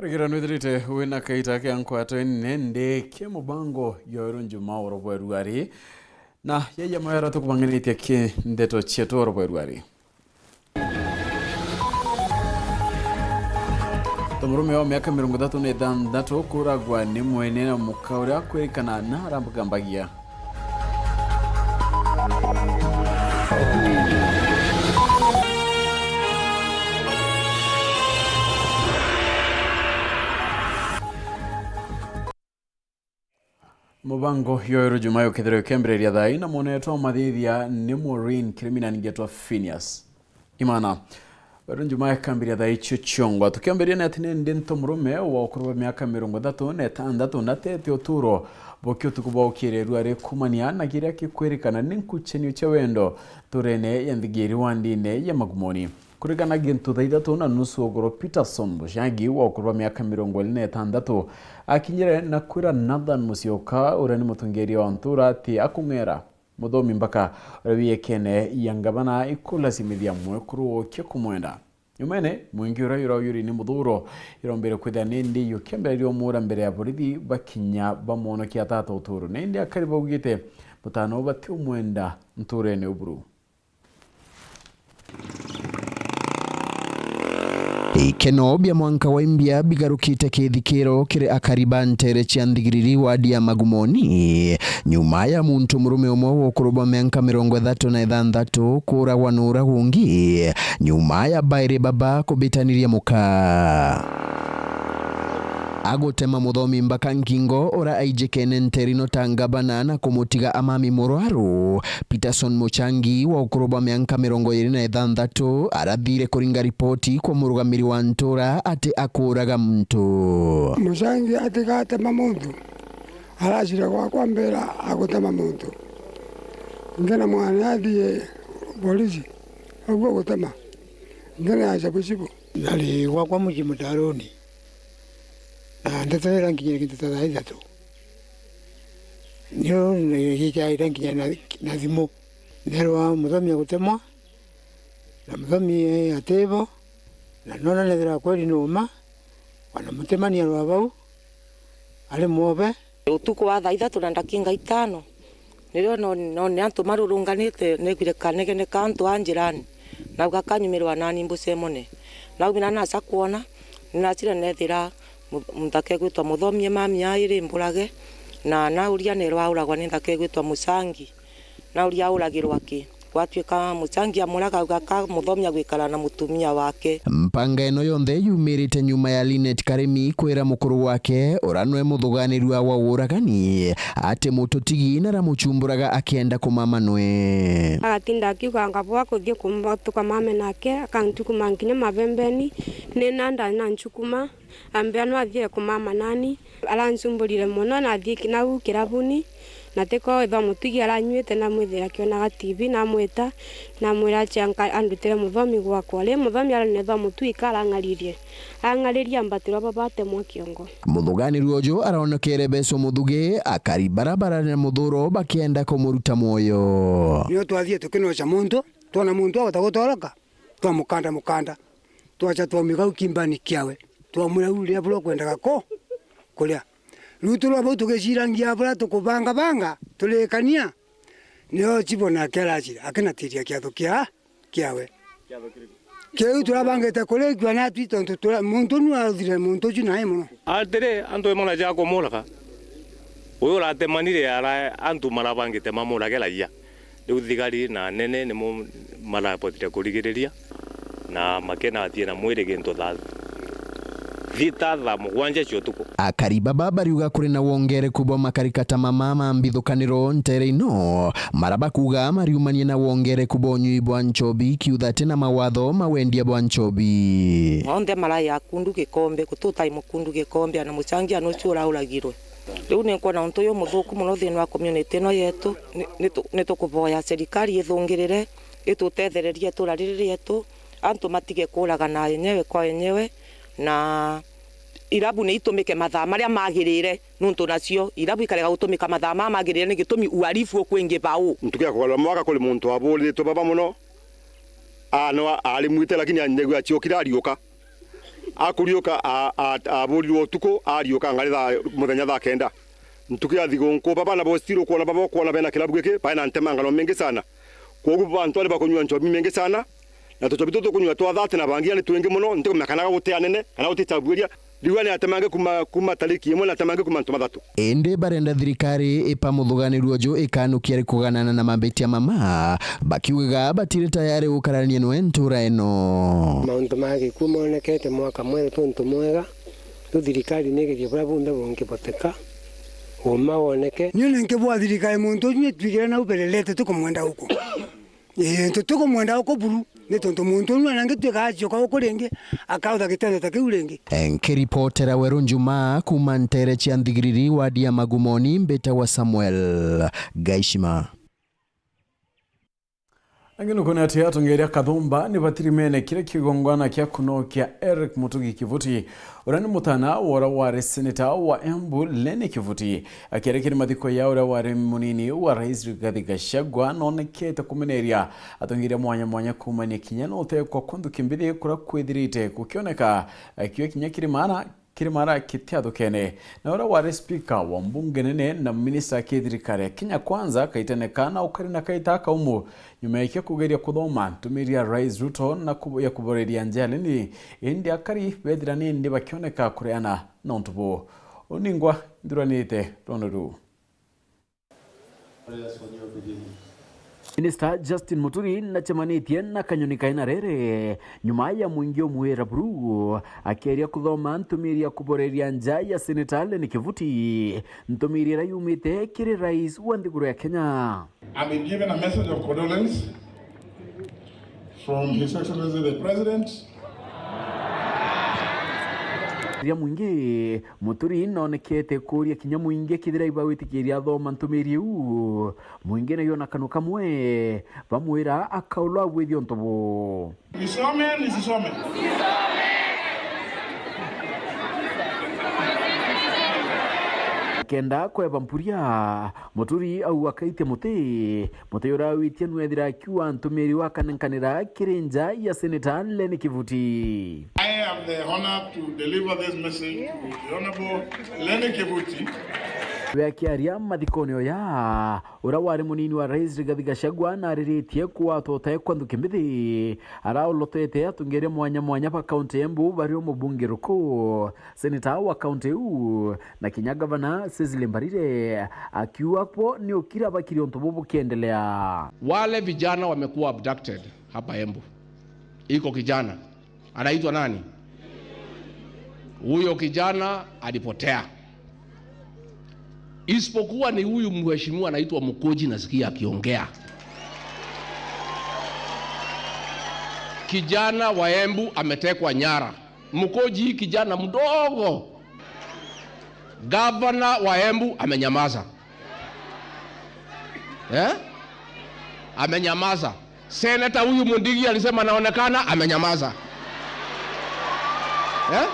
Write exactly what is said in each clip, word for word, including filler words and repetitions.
Rigira nwithirite wina kaita kea nkwato inene ndi kia mubango yoeru njuma oro bweru ari. Na yaiya mawera tukubanganitie ki ndeto cietu oro bweru ari. Tomurume wa miaka mirongo ithatu na ithanthatu kuragwa ni mwene na muka uria akwirikana na aramugambagia. Mubango yoeru juma yukithirwa ikiambiriria thaa ina, mwonetwa mathithia ni Maureen Kirimina, ningetwa Phineas Imana. Weru njuma ikambiria thaa icio ciongwa. Tukiambiria ni ati ni ndi nto murume wa ukuru wa miaka mirongo ithatu na itandatu na tete uturo buki utuku bwa ukirerua ari kumania na kiria kikwirikana ni nkuchenio cia wendo turene ya nthigiri wa ndine ya Magumoni. Kurikana gintu thaa ithatu na nusu uguru, Peterson Bushagi wa ukuru wa miaka mirongo iri na itandatu akinyire na kwira Nathan Musyoka, uria ni mutongeria wa ntura, ati akung'era muthomi mbaka uria wiekene ya ngavana ikulacimithia mwekuru wokia kumwenda. Nyumene, mwingi uria urauyuri ni muthuro irombere kwithira ni ndi yukiambiria umura mbere ya borithi bakinya bamwonokia tata uturo. Na indi akari baugite mutano batiumwenda nturene uburu. Ikeno bia mwanka wa imbia bigarukite kithikiro kiri akari ba ntere cia Nthigiriri wadi ya Magumoni, nyuma ya muntu murume umwe wa ukuru bwa mianka mirongo ithatu na ithanthatu kuuragwa ni uria ungi, nyuma ya bairi baba kubitaniria muka. Agutema muthomi mbaka ngingo ura aijikene nterino ta ngavana na kumutiga amami murwaru, Peterson Muchangi wa ukuru bwa mianka mirongo iri na ithanthatu arathire kuringa ripoti kwa murugamiri wa ntura ati akuuraga muntu. Muchangi atigatema muntu, aracira gwakwa mbira agutema muntu. Ngena mwana athie borisi, aguo gutema. Ngena aca bucibu. Ndari gwakwa mucii mutaruni, na ndeterera nkinyire gintu ta thaa ithatu. Nio gicaire nkinya na, na thimu. Nerwa muthomi agutemwa, na muthomi atibo, na nona nethira kweli ni uma, wana mutemania rwa bau, ari mwobe. Utuku wa thaa ithatu na ndakinga itano, nirio no-, none antu marurunganite, negwire kanegene ka antu a njirani, nauga, "Kanyumirwa nani mbucemone." Naumira naca kwona, ninacire nethira mu-, muthaka egwitwa Muthomi e mami airi mburage, na nauria nerwa auragwa ni nthaka egwitwa Muchangi. Nauria auragirwa ki? Gwatuika Muchangi amuraga, auga ka Muthomi agwikara na mutumia wake. Mpanga ino yonthe yumirite nyuma ya Linet Karimi kwira mukuru wake, ura nwe muthuganirua wa uragani, ati mututigi naramuchumburaga akienda kumama nwe. Agatinda akiuga ngabwa kuthie kumba tukamame nake, akantukuma nkinya mabembeni, ni nanda na nchukuma. Ambia no athire kumama nani, arancumburire mono, na athie ki-, nau kirabuni, na tiko ethwa mutugi aranyuite, namwithira akionaga T V, namwita, namwira ache anka-, andutire muthomi gwakwa. Ri muthomi aronire ethwa mutugi ka arang'aririe, ang'aririe ambatirwa baba atemwa kiongo. Muthuganiru uju aronekere Beso Muthugi, akari bara barari na muthuro bakienda kumuruta mwoyo. Nio twathie tukinoca muntu, twona muntu agota gutoroka, twamukanda mukanda. Twacha twaumia kau kimbani kiawe, twamwira, "Riu ria buria ukwendaga ku-, kuria." Riu turi o bau tugicirangia buria tukubangabanga, turikania, nio Chibo nake aracira, akinatiria kiatho kia, kiawe. Kiu turabangite kurikua natwi, tontu tura-, muntu nu athire muntu uju nai mono. Atiri, antu imona ja kumuraga. Uyu uratemanire ara-, antu marabangite mamurage raia. Riu thigari na anene nimo marabotire kurigiriria, na makena athie na mwiri gintu thaa thita, thaa mugwanja cia utuku. Akari baba bariuga kuri na wongereku bwa makarika ta mama ma mbithukaniro ntere ino, mara bakuuga mariumanie na wongereku bwa unyui bwa nchobi, kiuthate na mawatho ma wendia bwa nchobi. Onthe maraya kundu gikombe, gututai mukundu gikombe, ana muchangia nucio urauragirwe. Riu ni nkwona untu uyu muthuku mono thiini wa community ino yetu. Ni, ni tu-, ni tukuvoya serikali ithungirire, itutethererie itura riri rietu, antu matige kuuragana enyewe kwa enyewe, na irabu ni itumike mathaa maria magirire, nuntu nacio irabu ikarega gutumika mathaa mama magirire, ni gitumi uhalifu ukwingiva uu. Ntuku ya kugarura mwaka kuri muntu waburitwe baba mono, anwa arimwite, lakini anyegua aciokire ariuka. Akuriuka a-, a-, aburirwe utuku, ariuka ngari thaa, muthenya thaa kenda. Ntuku ya thigunku, baba na bostiri ukwona baba ukwona bena kilabu giki, baina ntemangano mingi sana. Kwogu bantu ni bakunyua nchobi mingi sana, na tuchobi tutu tukunyua twa thirty na bangi ni twingi mono, ntikumenya kana guti anene, kana guti chabuiria. Riu ni atemange kuma, kuma tariki imwe na atemange kuma antu bathatu. Indi barenda thirikari ipamuthuganirua uju ikanukia ari kuganana na mabitia mama, bakiugaga batiri tayari gukarania nwe ntura ino. Mauntu ma gikuu monekete mwaka mweru tuntu mwega, tu thirikari ni igerie buria bunthe bungiboteka, uma woneke. Niu ni nkibwa thirikari muntu uju ni twigire nau bererete tukumwenda guku. Ii, tutikumwenda uku buru, ni tontu muntu uu nangitwika acioka uku ringi, akautha gitendo ta kiu ringi. Nkiripotera Weru Njuma kuuma ntere cia Nthigiriri, wadi ya Magumoni, mbitagwa Samuel Gaishima. Angi nukwona ati atongeria Kathumba ni batirimene kiria kigongwana kia kunokia Eric Mutugi Kivuti, uria ni mutana wa uria wari seneta wa Embu Lenny Kivuti. Akiaria kiri mathiko ya uria wari munini wa rais Rigathi Gachagua, nonekete kumeneria atongeria mwanya mwanya kuumania kinya na utekwa kwa nthuki mbithi kuria kwithirite gukioneka, akiuga kinya kiri maana, kiri maana kitiathukene. Na uria wari spika wa mbunge nene na minista ki thirikari ya Kenya Kwanza, Kaitene Kana, ukari na kaita kaumu nyuma ya kugeria kuthoma ntumiri ya Rais Ruto na ku-, ya kuboreria nja Lenny, indi akari bethira nindi bakioneka kureana na untu buu. Uningwa nthuranite rwono ruu. Minista Justin Muturi nachemanitie na kanyoni kaina rere nyuma ya mwingi umwira buru, akieria kuthoma ntumiri ya kuboreria nja ya seneta Lenny Kivuti, ntumiri iria yumite kiri rais wa nthiguru ya Kenya. I've been given a message of condolence from His Excellency the President. Ria mwingi, Muturi nonekete kuria kinya mwingi kethira ibawitikiria athoma ntumiri iu. Mwingi nayo na kanwa kamwe bamwira akaulwa abwithia untu buu. Nisome, nisisome? Kenda kweba mpuria, Muturi au akaitia muti, muti uria witie nwethira akiuga ntumiri wakanenkanira kiri nja ya seneta Lenny Kivuti. I have the honor to deliver this message to the Honorable Lenny Kivuti. We akiaria mathikone oya, uria wari munini wa rais Rigathi Gachagua nariritie kuatwa utae kwa nthuki mbithi, araolotete atongeria mwanya mwanya ba kaunti ya Embu, bario mubunge Ruku, seneta wa kaunti iu, na kinya gavana Cecily Mbarire, akiuga kwo ni ukira bakiri untu bubu bukiendelea. Wale vijana wamekuwa abducted hapa Embu. Iko kijana anaitwa nani? Huyo kijana alipotea. Isipokuwa ni huyu mheshimiwa anaitwa Mukoji, nasikia akiongea. Kijana wa Embu ametekwa nyara. Mukoji, kijana mdogo. Gavana wa Embu amenyamaza. Eh? Amenyamaza. Seneta huyu Mundigi alisema anaonekana, amenyamaza. Eh?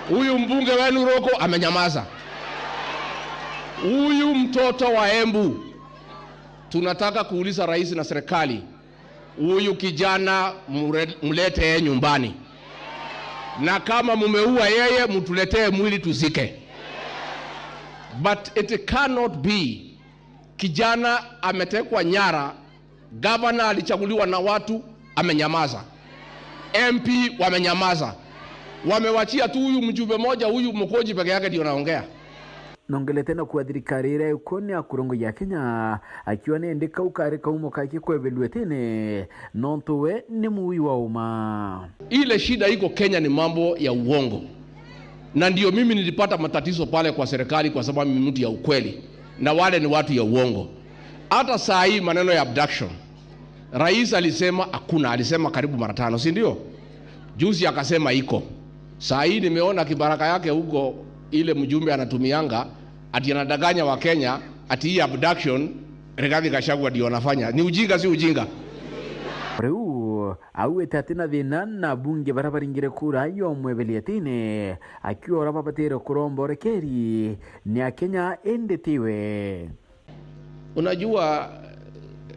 Huyu mbunge wenu Roko amenyamaza. Huyu mtoto wa Embu, tunataka kuuliza rais na serikali, huyu kijana mure-, mlete yeye nyumbani. Na kama mumeua yeye, mtuletee mwili tuzike. But it cannot be, kijana ametekwa nyara, gavana alichaguliwa na watu, amenyamaza. M P wamenyamaza. Wamewachia tu huyu mjumbe moja, huyu Mukoji peke yake ndio anaongea. Nongelete na kuuga thirikari iria ikuo ni ya kurungu ya Kenya, akiuga ni ndi kau kari kaumo kake kwebelua itine, nontu we ni muui wa uma. Ile shida iko Kenya ni mambo ya uongo. Na ndio mimi nilipata matatizo pale kwa serikali kwa sababu mimi ni mtu ya ukweli. Na wale ni watu ya uongo. Hata saa hii maneno ya abduction, rais alisema hakuna, alisema karibu mara tano, si ndio? Juzi akasema iko. Saa hii nimeona kibaraka yake huko, ile mjumbe anatumianga, ati anadanganya wa Kenya, ati hii abduction, Rigathi Gachagua ndio anafanya. Ni ujinga, si ujinga? Riu, augite ati na thina na bunge baria baringire kura yomwebelia itine, akiuga uria babatire kuromba urekeri ni Akenya indi tiwe. Unajua,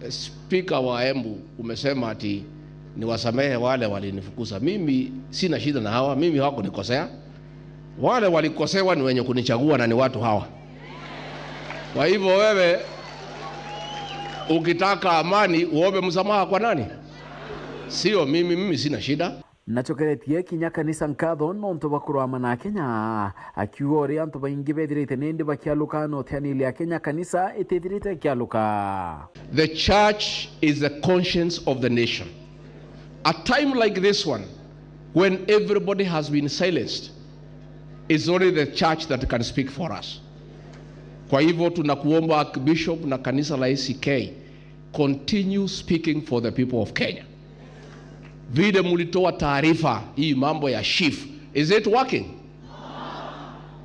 eh, spika wa Embu, umesema ati Niwasamehe wale walinifukuza. Mimi sina shida na hawa, mimi hawakunikosea. Wale walikosewa ni wenye kunichagua na ni watu hawa. Kwa hivyo wewe, ukitaka amani, uombe msamaha kwa nani? Sio mimi, mimi sina shida. Nacokeretie kinya kanisa nkatho nontu bwa kurwama na Akenya, akiuga uria antu baingi bethirite nindi bakialuka na utianiria Akenya, kanisa itithirite ikialuka. The church is the conscience of the nation. A time like this one, when everybody has been silenced, it's only the church that can speak for us. Kwa hivyo tunakuomba Archbishop na kanisa la A C K, continue speaking for the people of Kenya. Vile mlitoa taarifa hii mambo ya SHIF, is it working?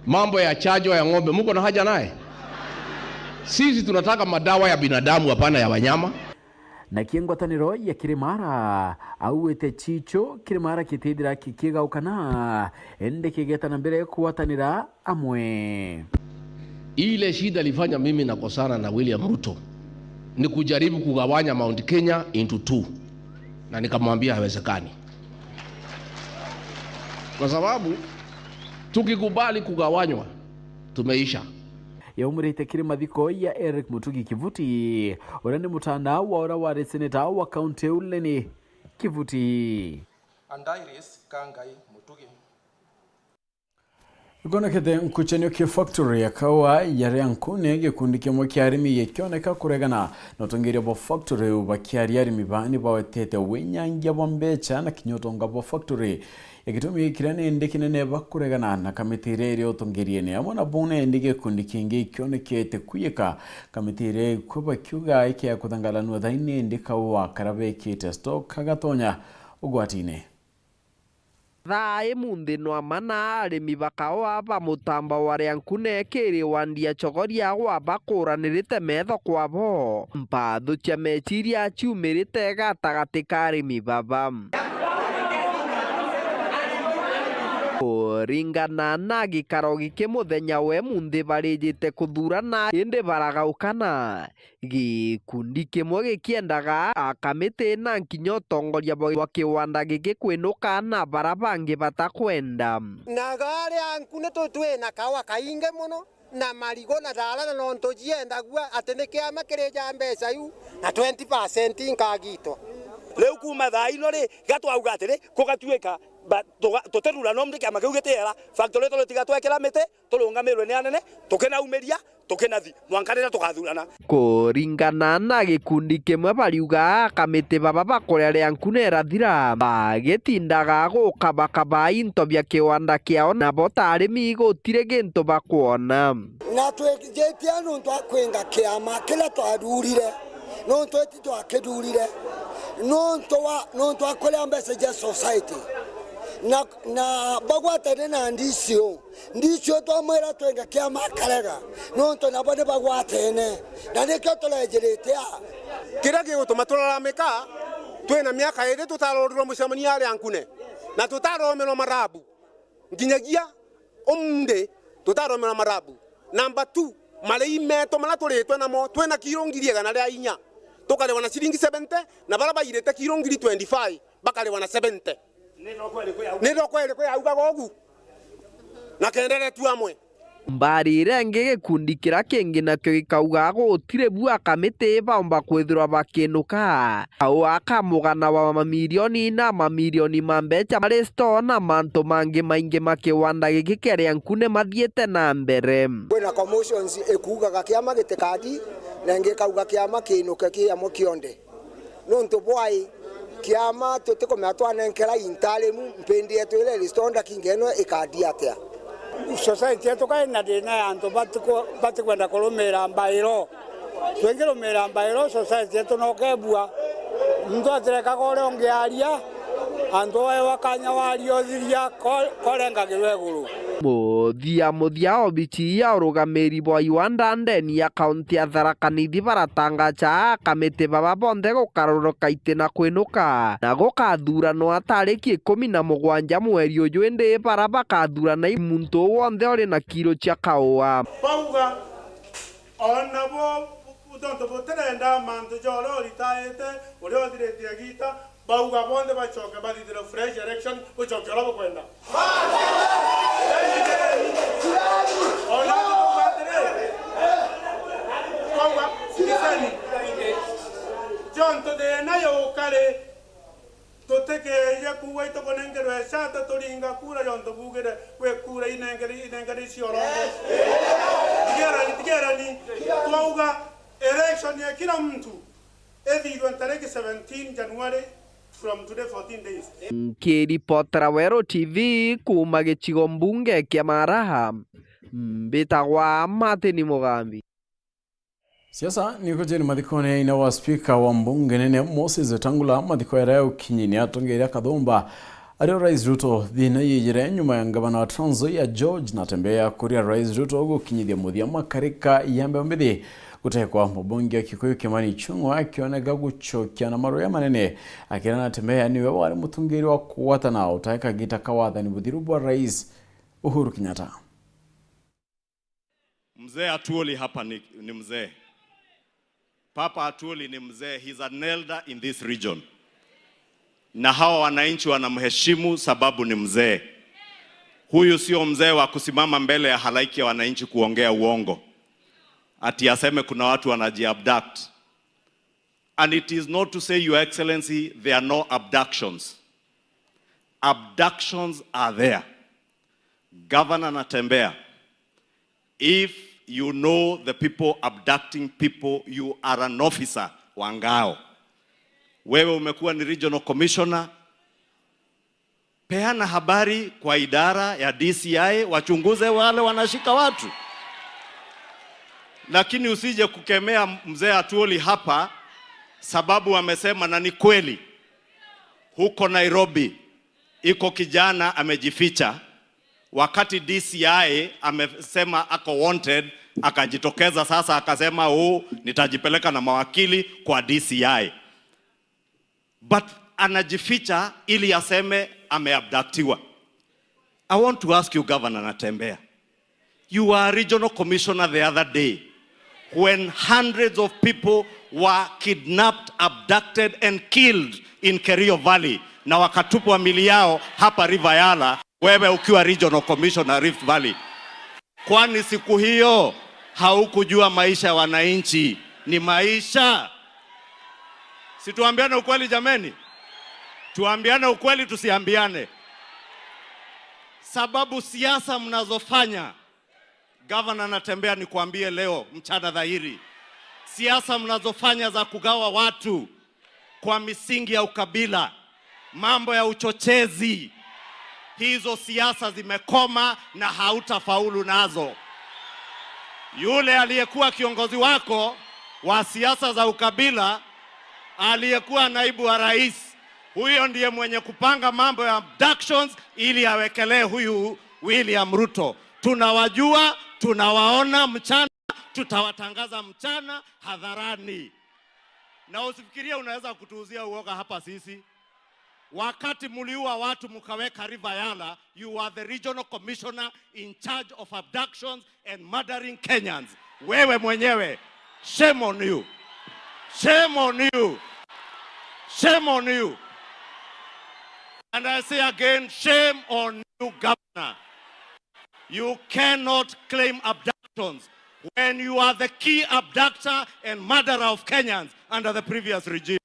Mambo ya chanjo ya ng'ombe, muko na haja naye? Sisi tunataka madawa ya binadamu, hapana ya wanyama. Nakie ngwataniro ya Kirimara, auite chicho Kirimara kitithira kikigaukana, indi kigeta na mbere kugwatanira amwe. Ile shida ilifanya mimi nakosana na William Ruto ni kujaribu kugawanya Mount Kenya into two, na nikamwambia haiwezekani, kwa sababu tukikubali kugawanywa, tumeisha. Yaumurite kiri mathiko ya Eric Mutugi Kivuti, uria ni mutana wa uria wari seneta wa kaunti iu Lenny Kivuti. And Iris Kangai Mutugi. Ikonekete nkuchanio kia factory ya kawa ya Riankune, gikundi kimwe kia arimi gikioneka kuregana na utongeria bwa factory iu. Bakiaria, arimi baa ni bawetete winyangia bwa mbecha na kinya utonga bwa factory. Gitumi kiria nindi kinene bakuregana na kamiti iria iri utongeriene amwe na buu nindi gikundi kingi ikionekete kwiyika kamiti iria ikwo, bakiuga ikia kuthangalanua thaini, indi kaua karia bekite stock kagatonya ugwatine. Thaa imunthi nwa mana arimi ba kaua ba mutamba wa Riankune kiri wandi ya Chogoria gwa bakuranirite metho kwabo. Mpathu cia meciria ciumirite gatagati ka arimi baba. Kuringana na gikaro giki muthenya we munthi barijite kuthurana indi baragaukana. Gikundi kimwe gikiendaga akamiti na nkinya utongoria bwa, bwa kiwanda giki kwinuka na bara bangi batakwenda. Na gari anku ni tu-, twina kawa kaingi mono, na marigu na thaara, na nontu jiendagua ati ni kiama kiri ja mbeca iu, na twenty percent nkagitwa. Riu kuuma thaa ino ri, gatwauga atiri, kugatuika ba-, tuga-, tutirura nomri kiama kiu gitiera, factory turi tiga twekira miti, turungamirwe ni anene, tukinaumiria, tukinathi, mwanka riria tukathurana. Kuringana na gikundi kimwe bariuga akamiti baba bakuria Riankune irathira, bagitindaga gukabakaba into bia kiwanda kiao, nabo ta arimi gutiri gintu bakwona. Na twijitie nontu a kwinga kiama kiria twathurire, nontu iti twakithurire, nontu wa, nontu a kuria mbeca cia society. Na, na bagwatene na D C O. Ndicio twamwira twenge kiama akarega, nontu nabo ni bagwatene, na nikio turejirite aa. Kiria gigutuma turaramika, twina miaka iri tutarorirwe mucemanio aria Nkune, na tutaromerwa marabu. Nginyagia umunthi tutaromerwa marabu. Number two, marii metu maria turitwe namo, twina kiro ngiri igana ria inya, tukariwa na ciringi seventy, na baria bairite kiro ngiri twenty-five, bakariwa na seventy. Ni thoko iriku yaugaga ugu? Na kendere tu amwe. Mbarire ingi, gikundi kiria kingi nakio gikauga gutiri bu akamiti baumba kwithirwa bakinuka. Au aka mugana wa mamirioni na mamirioni ma mbeca mari store na mantu mangi maingi ma kiwanda giki kia Riankune mathiite na mbere. Kwina commotions ikuugaga kiama gitikandi, na ingi ikauga kiama kiinuke kiamo kionthe. Nontu bwai, kiama tutikumenya twanenkera interim, mpindi yetu iria iri store kingi ino ikandi atia? Society yetu kai na thina ya antu batiku-, batikwenda kurumira mbairo. Twingirumira mbairo, society yetu no kebua. Muntu atirekaga uria ungi aria, antu wewa kanya waria uthiria, ko-, korengagirwa iguru. Muthia muthia, obici ya urugamiri bwa iwanda ndeni ya kaunti ya Tharaka Nithi baratangaja akamiti baba bonthe gukaruruka iti na kwinuka, na gukathuranwa tariki ikumi na mugwanja mweri uju, indi bara bakathurana i muntu wonthe uri na kiro cia kaua. Bauga, ona bo, tontu butirenda mantu ja uria uritaite, uria uthiritie giita, Bauga bonthe bacoke bathithire fresh election, bucoke uria bukwenda. Ona tukwatire. Twauga, sikizeni. Jonto thina yukari, tutikeeje kuuga itukunengerwe cata turinga kura jonto bugire kwi kura inengeri, inengeri cia urongo. Tigerani, tigerani. Twauga election ya kila mtu ithithwe ntariki seventeen January from today fourteen days. Nkiripotera Weru T V kuuma gicigo mbunge kia Maraha, mbitagwa Martin Mugambi. Siasa ni kujeni mathikone ina wa spika wa mbunge nene Moses Wetangula, mathiko yaria ukinyini atongeria Kathumba. Ario Rais Ruto, thina yijire nyuma ya ngavana wa Trans Nzoia George Natembeya kuria Rais Ruto gukinyithia muthia makarika ya mbeo mbithi gutekwa. Mubunge wa Kikuyu Kimani Ichung'wa akioneka gucokia na maruya manene, akira Natembeya niwe wari mutungiri wa kugwatana utae kagita ka wathani buthiru bwa Rais Uhuru Kenyatta. Mzee Atuoli hapa ni, ni mzee. Papa Atuoli ni mzee, he's an elder in this region. Na hawa wananchi wanamheshimu sababu ni mzee. Huyu sio mzee wa kusimama mbele ya halaiki ya wananchi kuongea uongo. Ati aseme kuna watu wanajiabduct. And it is not to say, Your Excellency, there are no abductions. Abductions are there. Governor Natembeya, if you know the people abducting people, you are an officer wa Ngao. Wewe umekuwa ni regional commissioner, peana habari kwa idara ya D C I wachunguze wale wanashika watu. Lakini usije kukemea mzee Atuoli hapa sababu amesema, na ni kweli, huko Nairobi iko kijana amejificha. Wakati D C I amesema ako wanted, akajitokeza sasa akasema, "Oh, nitajipeleka na mawakili kwa D C I." But anajificha ili aseme ameabductiwa. I want to ask you, Governor Natembeya, you were a regional commissioner the other day when hundreds of people were kidnapped, abducted and killed in Kerio Valley, na wakatupwa mili yao hapa River Yala, wewe ukiwa regional commissioner Rift Valley. Kwani siku hiyo haukujua maisha ya wananchi ni maisha? Si tuambiane ukweli jameni? Tuambiane ukweli, tusiambiane. Sababu siasa mnazofanya, Governor Natembeya, nikwambie leo mchana dhahiri, siasa mnazofanya za kugawa watu kwa misingi ya ukabila, mambo ya uchochezi, hizo siasa zimekoma na hautafaulu nazo. Yule aliyekuwa kiongozi wako wa siasa za ukabila, aliyekuwa naibu wa rais, huyo ndiye mwenye kupanga mambo ya abductions ili awekelee huyu William Ruto. Tunawajua, tunawaona mchana, tutawatangaza mchana hadharani. Na usifikirie unaweza kutuuzia uoga hapa sisi. Wakati mliua watu mkaweka River Yala, you are the regional commissioner in charge of abductions and murdering Kenyans. Wewe mwenyewe, shame on you. Shame on you. Shame on you. And I say again, shame on you, Governor. You cannot claim abductions when you are the key abductor and murderer of Kenyans under the previous regime.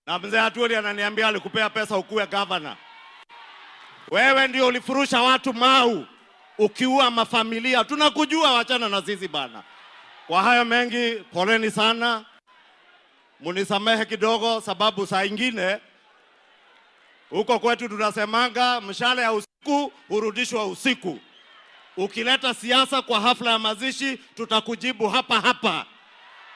Na mzee Atuoli ananiambia alikupea pesa ukuwe governor. Wewe ndio ulifurusha watu Mau, ukiua mafamilia. Tunakujua, wachana na sisi bana. Kwa hayo mengi, poleni sana. Munisamehe kidogo, sababu saa ingine huko kwetu tunasemanga, mshale ya usiku hurudishwa usiku. Ukileta siasa kwa hafla ya mazishi, tutakujibu hapa hapa.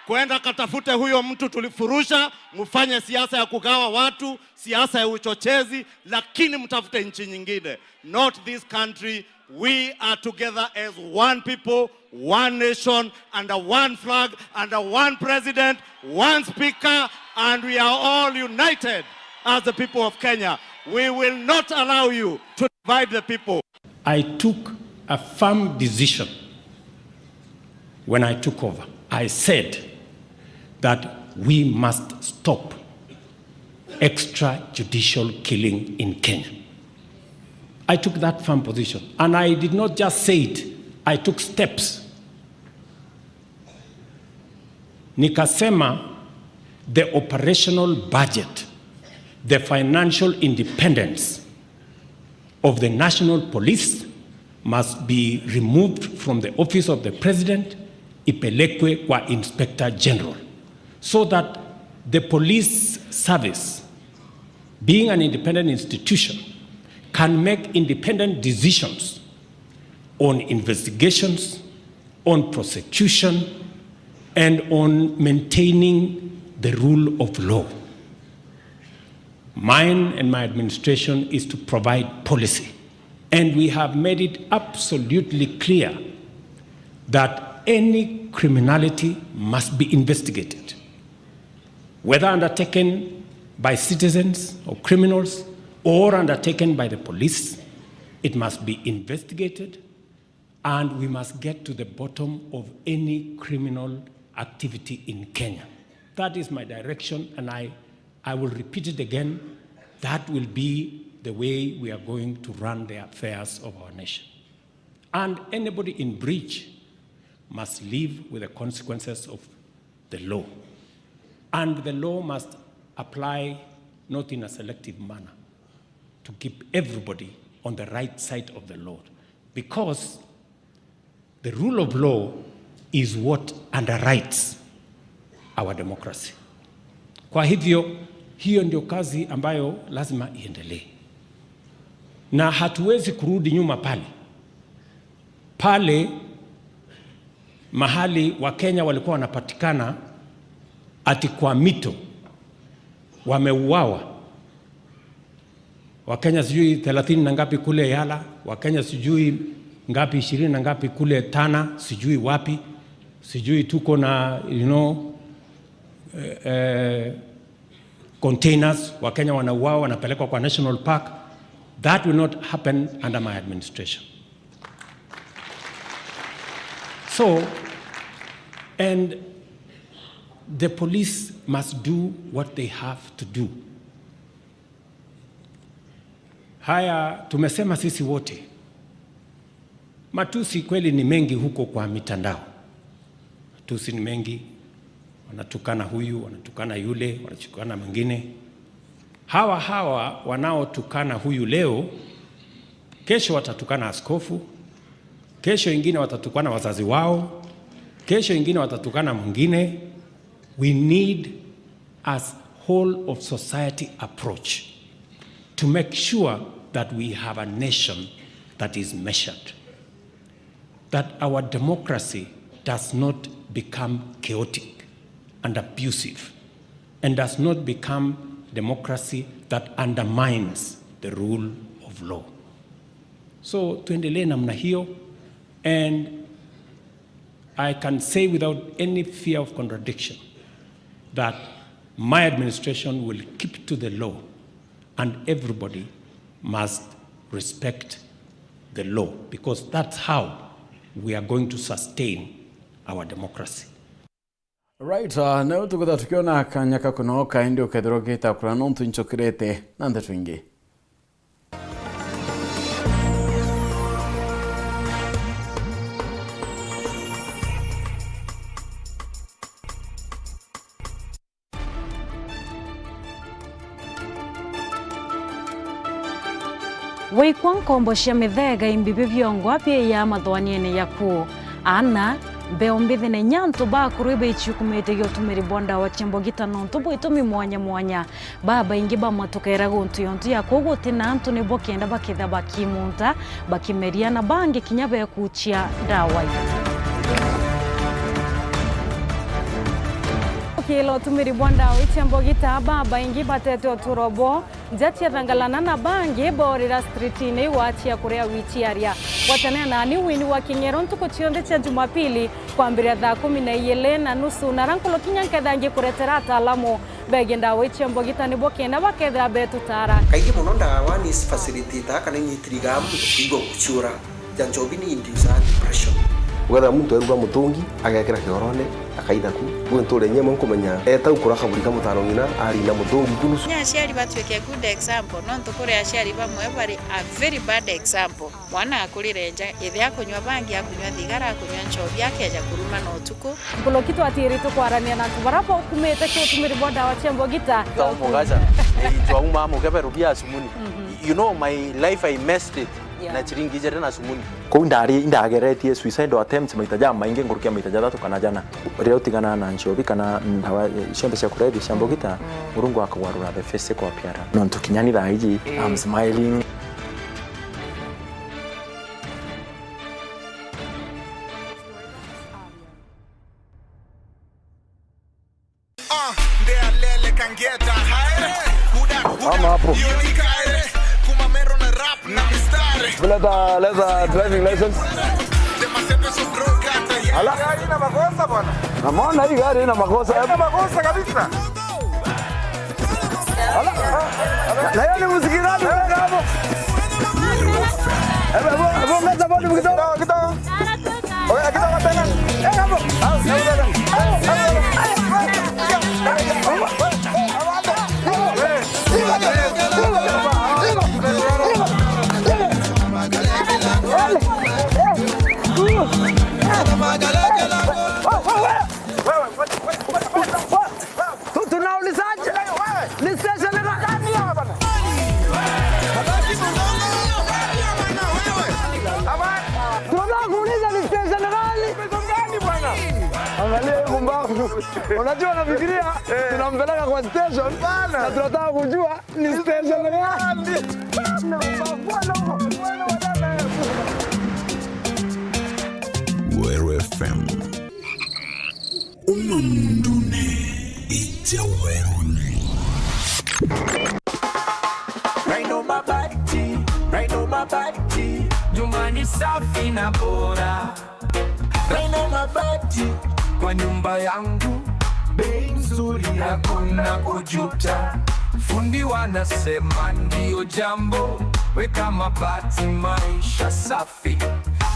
Kwenda katafute huyo mtu tulifurusha, mfanye siasa ya kugawa watu, siasa ya uchochezi, lakini mtafute nchi nyingine. Not this country. We are together as one people, one nation, under one flag, under one president, one speaker, and we are all united as the people of Kenya. We will not allow you to divide the people. I took a firm decision when I took over. I said, that we must stop extrajudicial killing in Kenya. I took that firm position, and I did not just say it, I took steps. Nikasema the operational budget, the financial independence of the National Police must be removed from the office of the president, ipelekwe kwa Inspector General, so that the police service, being an independent institution, can make independent decisions on investigations, on prosecution, and on maintaining the rule of law. Mine and my administration is to provide policy, and we have made it absolutely clear that any criminality must be investigated, whether undertaken by citizens or criminals or undertaken by the police. It must be investigated, and we must get to the bottom of any criminal activity in Kenya. That is my direction, and I, I will repeat it again. That will be the way we are going to run the affairs of our nation. And anybody in breach must live with the consequences of the law. And the law must apply not in a selective manner, to keep everybody on the right side of the law, because the rule of law is what underwrites our democracy. Kwa hivyo, hiyo ndio kazi ambayo lazima iendelee, na hatuwezi kurudi nyuma pale. Pale mahali Wakenya walikuwa wanapatikana ati kwa mito, wameuawa. Wakenya sijui thelathini na ngapi kule Yala, Wakenya sijui ngapi, ishirini na ngapi kule Tana, sijui wapi, sijui tuko na, you know, eh, eh, containers, Wakenya wanauawa, wanapelekwa kwa National Park. That will not happen under my administration. So, and the police must do what they have to do. Haya, tumesema sisi wote. Matusi kweli ni mengi huko kwa mitandao. Matusi ni mengi, wanatukana huyu, wanatukana yule, wanatukana mwingine. Hawa, hawa wanaotukana huyu leo, kesho watatukana askofu, kesho ingine watatukana wazazi wao, kesho ingine watatukana mwingine. We need as whole of society approach to make sure that we have a nation that is measured, that our democracy does not become chaotic and abusive, and does not become democracy that undermines the rule of law. So, tuendelee namna hiyo, and I can say without any fear of contradiction that my administration will keep to the law, and everybody must respect the law, because that's how we are going to sustain our democracy. Right, uh, nau tukwithirwa tukiona kanya ka kunoka, indi ukethirwa ugiita kuria nontu ncukirite na ndeto ingi. Waikwa nkombo cia mithega imbibi biongwa biiyaa mathoaniene yaku. Aana, mbeo mbithi na inya antu bakuru ibaichukumite gia utumiri bwa ndawa cia mbogita nontu bwa itumi mwanya mwanya. Babaingi bamwe tukeera guntu yontu ya kuu guti na antu nibo kenda bakitha bakimunta, bakimeria na bangi kinya bekuchia ndawa ii. Ukila utumiri bwa ndawa ii cia mbogita, babaingi batete uturo bwao nja cia Thangalana na bangi boorira streetine igwachia kuria wichiaria. Gwatanira nani Winnie wa King'ero ntuku cionthe cia Jumapili kwambiria thaa kumi na iili na nusu, na ara nkuruki inya nketha ngikuretera ataalamu begie ndawa ii cia mbogita nibo kenda bakethira betutara. Kaingi mono ndawa ni facilitator kana inyitirigaa muntu kwigua guciura. Ja njobi ni inducer depression. Wethira muntu eruga mutungi, agekira kiorone, akaitha ku. Gwi ntuure nyemwe nkumenya, eeta ukura kaburi ka mutano ng'ina, arina mutungi ku nusu. Kinya aciari batuike good example, nontu kuri aciari bamwe bari a very bad example. Mwana akurire nja, ithe akunywa bangi, akunywa thigara, akunywa nchobi, akeja kuruma na utuku. Nkuruki twatiiritwe kwarania na antu baria baukumite ki utumiri bwa ndawa cia mbogita. Tau mugaca, ijwa uma mukeberu bia sumuni. You know, my life, I messed it. Yeah. Na chiringi ijiri na sumuni. Kou ndari, indageretie suicidal attempts maita jamaingi nkuruki ya maita jathatu kana jana. Riria utigana na nchobi kana ndawa, eh, cionthe cia kulevya cia mbogita, Murungu akagwarura the face kwa piara. Nontu kinya ni thaa iji, I'm smiling. Ama hapo. Leta, leta driving license. Ala. Namuona hii gari ina makosa. Ina makosa kabisa. Ala. Na hiyo ni muziki gani unaweka hapo? Hebu, hebu, hebu ongeza volume kidogo. Kidogo, kidogo. Tunaulizaje? Ni station gani? Tunataka kuuliza ni station gani? Angalia huyu mbavu. Unajua, nafikiria tunampeleka kwa station na tunataka kujua ni station gani. Weru F M. Uno mundune ija weruni. Raino mabati, Raino mabati, nyumba ni safi na bora. Raino mabati, kwa nyumba yangu, bei nzuri, hakuna kujuta. Fundi wanasema ndio jambo, weka mabati, maisha safi.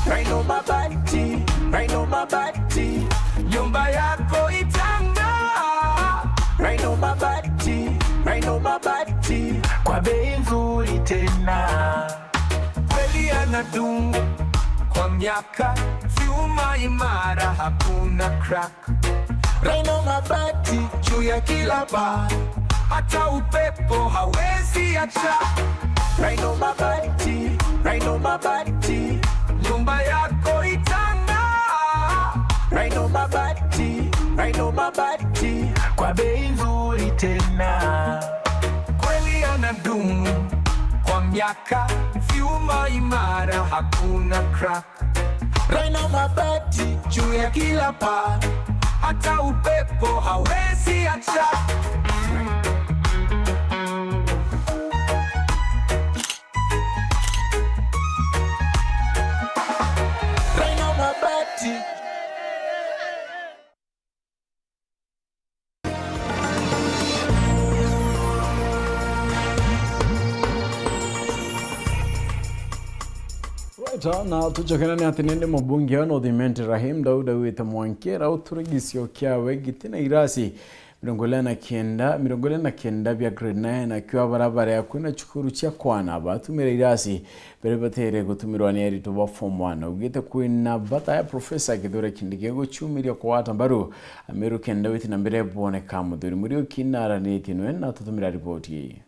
Raino mabati, Raino mabati, nyumba yako itang'aa. Raino mabati, Raino mabati, kwa bei nzuri tena. Kweli yanadumu kwa miaka, vyuma imara, hakuna crack. Raino mabati juu ya kila paa, hata upepo hawezi acha. Raino mabati, Raino mabati, nyumba yako itang'aa. Raino mabati, Raino mabati, kwa bei nzuri tena. Kweli yanadumu kwa miaka, vyuma imara, hakuna crack. Raino mabati juu ya kila paa, hata upepo hawezi acha. Raino mabati. Right, na tucokerane ati nindi mubunge wa North Imenti Rahim Daud augite mwankira uturi gicio kiawe giti na irasi mirongo iri na kenda, mirongo iri na kenda bia grade nine, akio bara bari akui na cukuru cia kwana batumire irasi biria batere gutumirwa ni aritwa ba form one. Augite kwina bata ya Professor Kithure Kindiki gucumiria kugwata mbaru Ameru kenda witi na mbere bwoneka. Muthuri Muriuki naranitie nwe na tutumira riboti ii.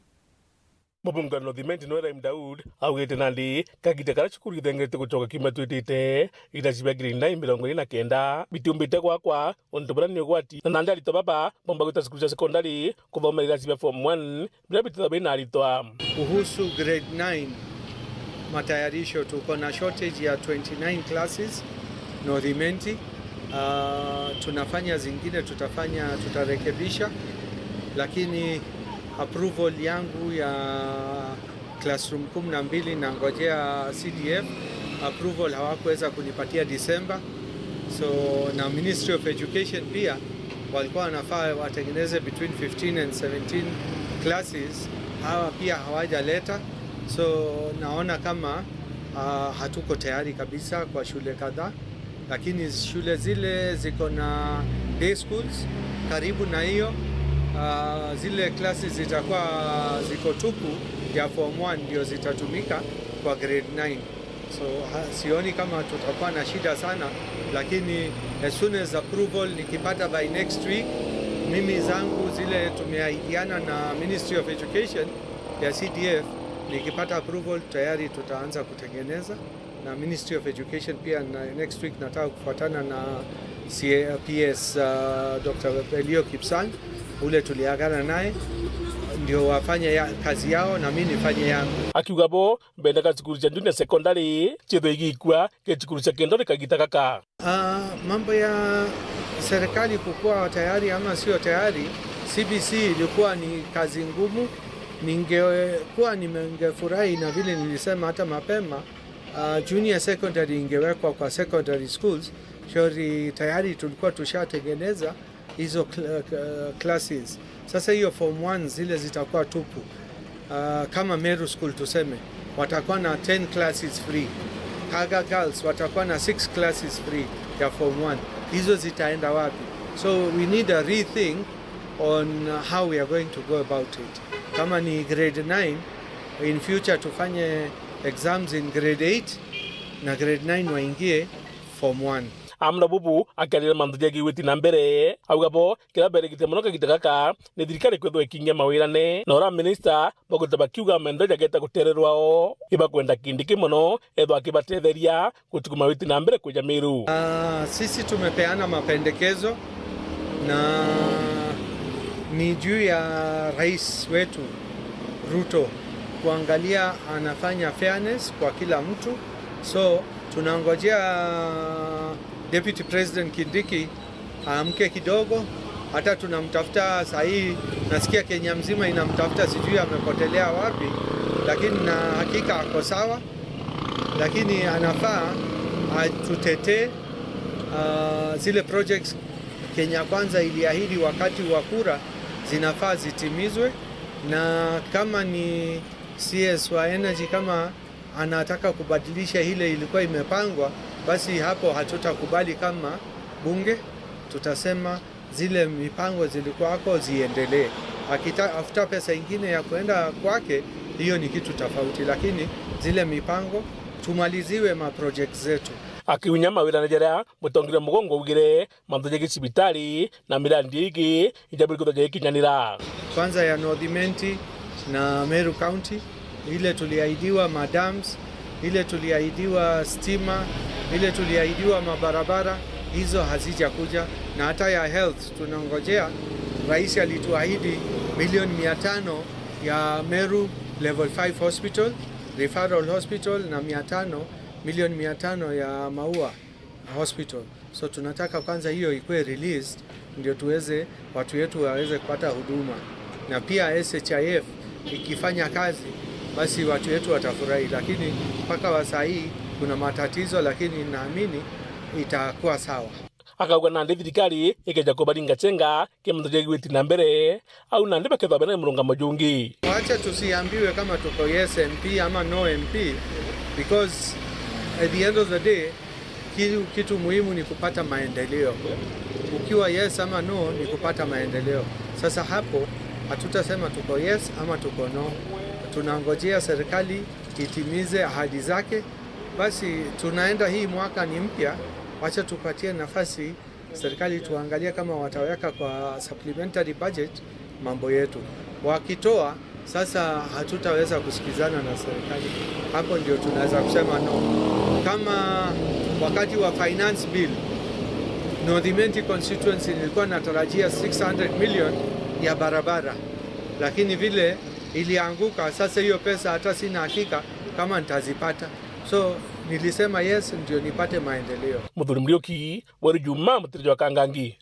Mubunge wa North Imenti nwe Rahim Daud augite nandi kagita karia cukuru ithengetie gucoka kiumia twitite, irasi bia grade nine mirongo iri na kenda bitiumbite gwakwa untu buria ni ugwati, na nandi aritwa baba bomba gwita cukuru cia sekondari kuthomera irasi bia form one biria bitithagwa bina aritwa. Kuhusu grade nine, matayarisho, tuko na shortage ya twenty nine classes North Imenti. Ah, tunafanya zingine, tutafanya, tutarekebisha, lakini approval yangu ya classroom kumi na mbili nangojea C D F approval, hawakuweza kunipatia December. So, na Ministry of Education pia walikuwa wanafaa watengeneze between fifteen and seventeen classes, hawa pia hawajaleta. So, naona kama, ah, hatuko tayari kabisa kwa shule kadhaa. Lakini shule zile ziko na day schools karibu na hiyo, ah, zile classes zitakuwa ziko tupu ya form one ndio zitatumika kwa grade nine. So, ha-, sioni kama tutakuwa na shida sana, lakini as soon as approval nikipata by next week, mimi zangu zile tumeahidiana na Ministry of Education ya C D F, nikipata approval tayari tutaanza kutengeneza, na Ministry of Education pia na, next week nataka kufuatana na C A P S, uh, Doctor Elio Kipsang, ule tuliagana naye, ndio wafanye ya, kazi yao na mimi nifanye yangu. Akiuga bo, bendaga cukuru cia junior secondary ciithwe igikua, ke cukuru cia kendori kagita gaka. Ah, mambo ya serikali kukuwa tayari ama sio tayari, C B C ilikuwa ni kazi ngumu. Ningekuwa nimengefurahi na vile nilisema hata mapema, ah, junior secondary ingewekwa kwa secondary schools, shauri tayari tulikuwa tushatengeneza hizo cl-, uh, classes. Sasa hiyo form one zile zitakuwa tupu. Uh, kama Meru School tuseme, watakuwa na ten classes free. Kaga Girls watakuwa na six classes free ya form one. Hizo zitaenda wapi? So we need a rethink on how we are going to go about it. Kama ni grade nine, in future tufanye exams in grade eight na grade nine waingie form one. Amna bubu akiarira mantu jegiwiti na mbere, auga bo kiria berigite mono kagita gaka ni thirikari kwithwa ikingia mawirane na ura minista bagwita bakiuga maendeleo jageta gutererwa o. Ibakwenda Kindiki mono ethwa akibatetheria gutukuma witi na mbere kuja Meru. Ah, sisi tumepeana mapendekezo na ni juu ya rais wetu Ruto kuangalia anafanya fairness kwa kila mtu. So, tunangojea Deputy President Kindiki aamke kidogo. Hata tunamtafuta saa hii, nasikia Kenya mzima inamtafuta, sijui amepotelea wapi, lakini na hakika ako sawa, lakini anafaa atutetee, ah, zile projects Kenya Kwanza iliahidi wakati wa kura zinafaa zitimizwe, na kama ni C S wa energy, kama anataka kubadilisha ile ilikuwa imepangwa, basi hapo hatutakubali kama bunge, tutasema zile mipango zilikuwa hapo ziendelee. Akita-, afuta pesa ingine ya kuenda kwake, hiyo ni kitu tofauti, lakini zile mipango tumaliziwe ma project zetu. Akiunya mawirane jaria mutongeria Mugongo augire, mantu ja gicibitari na mirandi ingi ijabiri kwithwa jagikinyanira. Kwanza ya North Imenti na Meru County, ile tuliahidiwa madams, ile tuliahidiwa stima, ile tuliahidiwa mabarabara, hizo hazijakuja. Na hata ya health tunangojea, rais alituahidi milioni mia tano ya Meru Level five Hospital, Referral Hospital, na mia tano, milioni mia tano ya Maua Hospital. So tunataka kwanza hiyo ikuwe released, ndio tuweze, watu wetu waweze kupata huduma. Na pia S H I F ikifanya kazi, basi watu wetu watafurahi, lakini mpaka wa saa hii kuna matatizo, lakini naamini itakuwa sawa. Akauga nandi thirikari ikeja kubaringa chenga kimantu gia gwiti na mbere, au nandi bakethwa bena murungamo jungi. Wacha tusiambiwe kama tuko yes M P ama no M P, because at the end of the day, kitu, kitu muhimu ni kupata maendeleo. Ukiwa yes ama no, ni kupata maendeleo. Sasa hapo hatutasema tuko yes ama tuko no. Tunangojea serikali itimize ahadi zake. Basi tunaenda, hii mwaka ni mpya, wacha tupatie nafasi serikali tuangalie kama wataweka kwa supplementary budget mambo yetu. Wakitoa, sasa hatutaweza kusikizana na serikali. Hapo ndio tunaweza kusema no. Kama wakati wa finance bill, North Imenti constituency nilikuwa natarajia six hundred million ya barabara, lakini vile ilianguka, sasa hiyo pesa hata sina hakika kama nitazipata. So, nilisema yes ndio nipate maendeleo. Muthuri Muriuki, Weru Juma, Mutiriji wa Kangangi.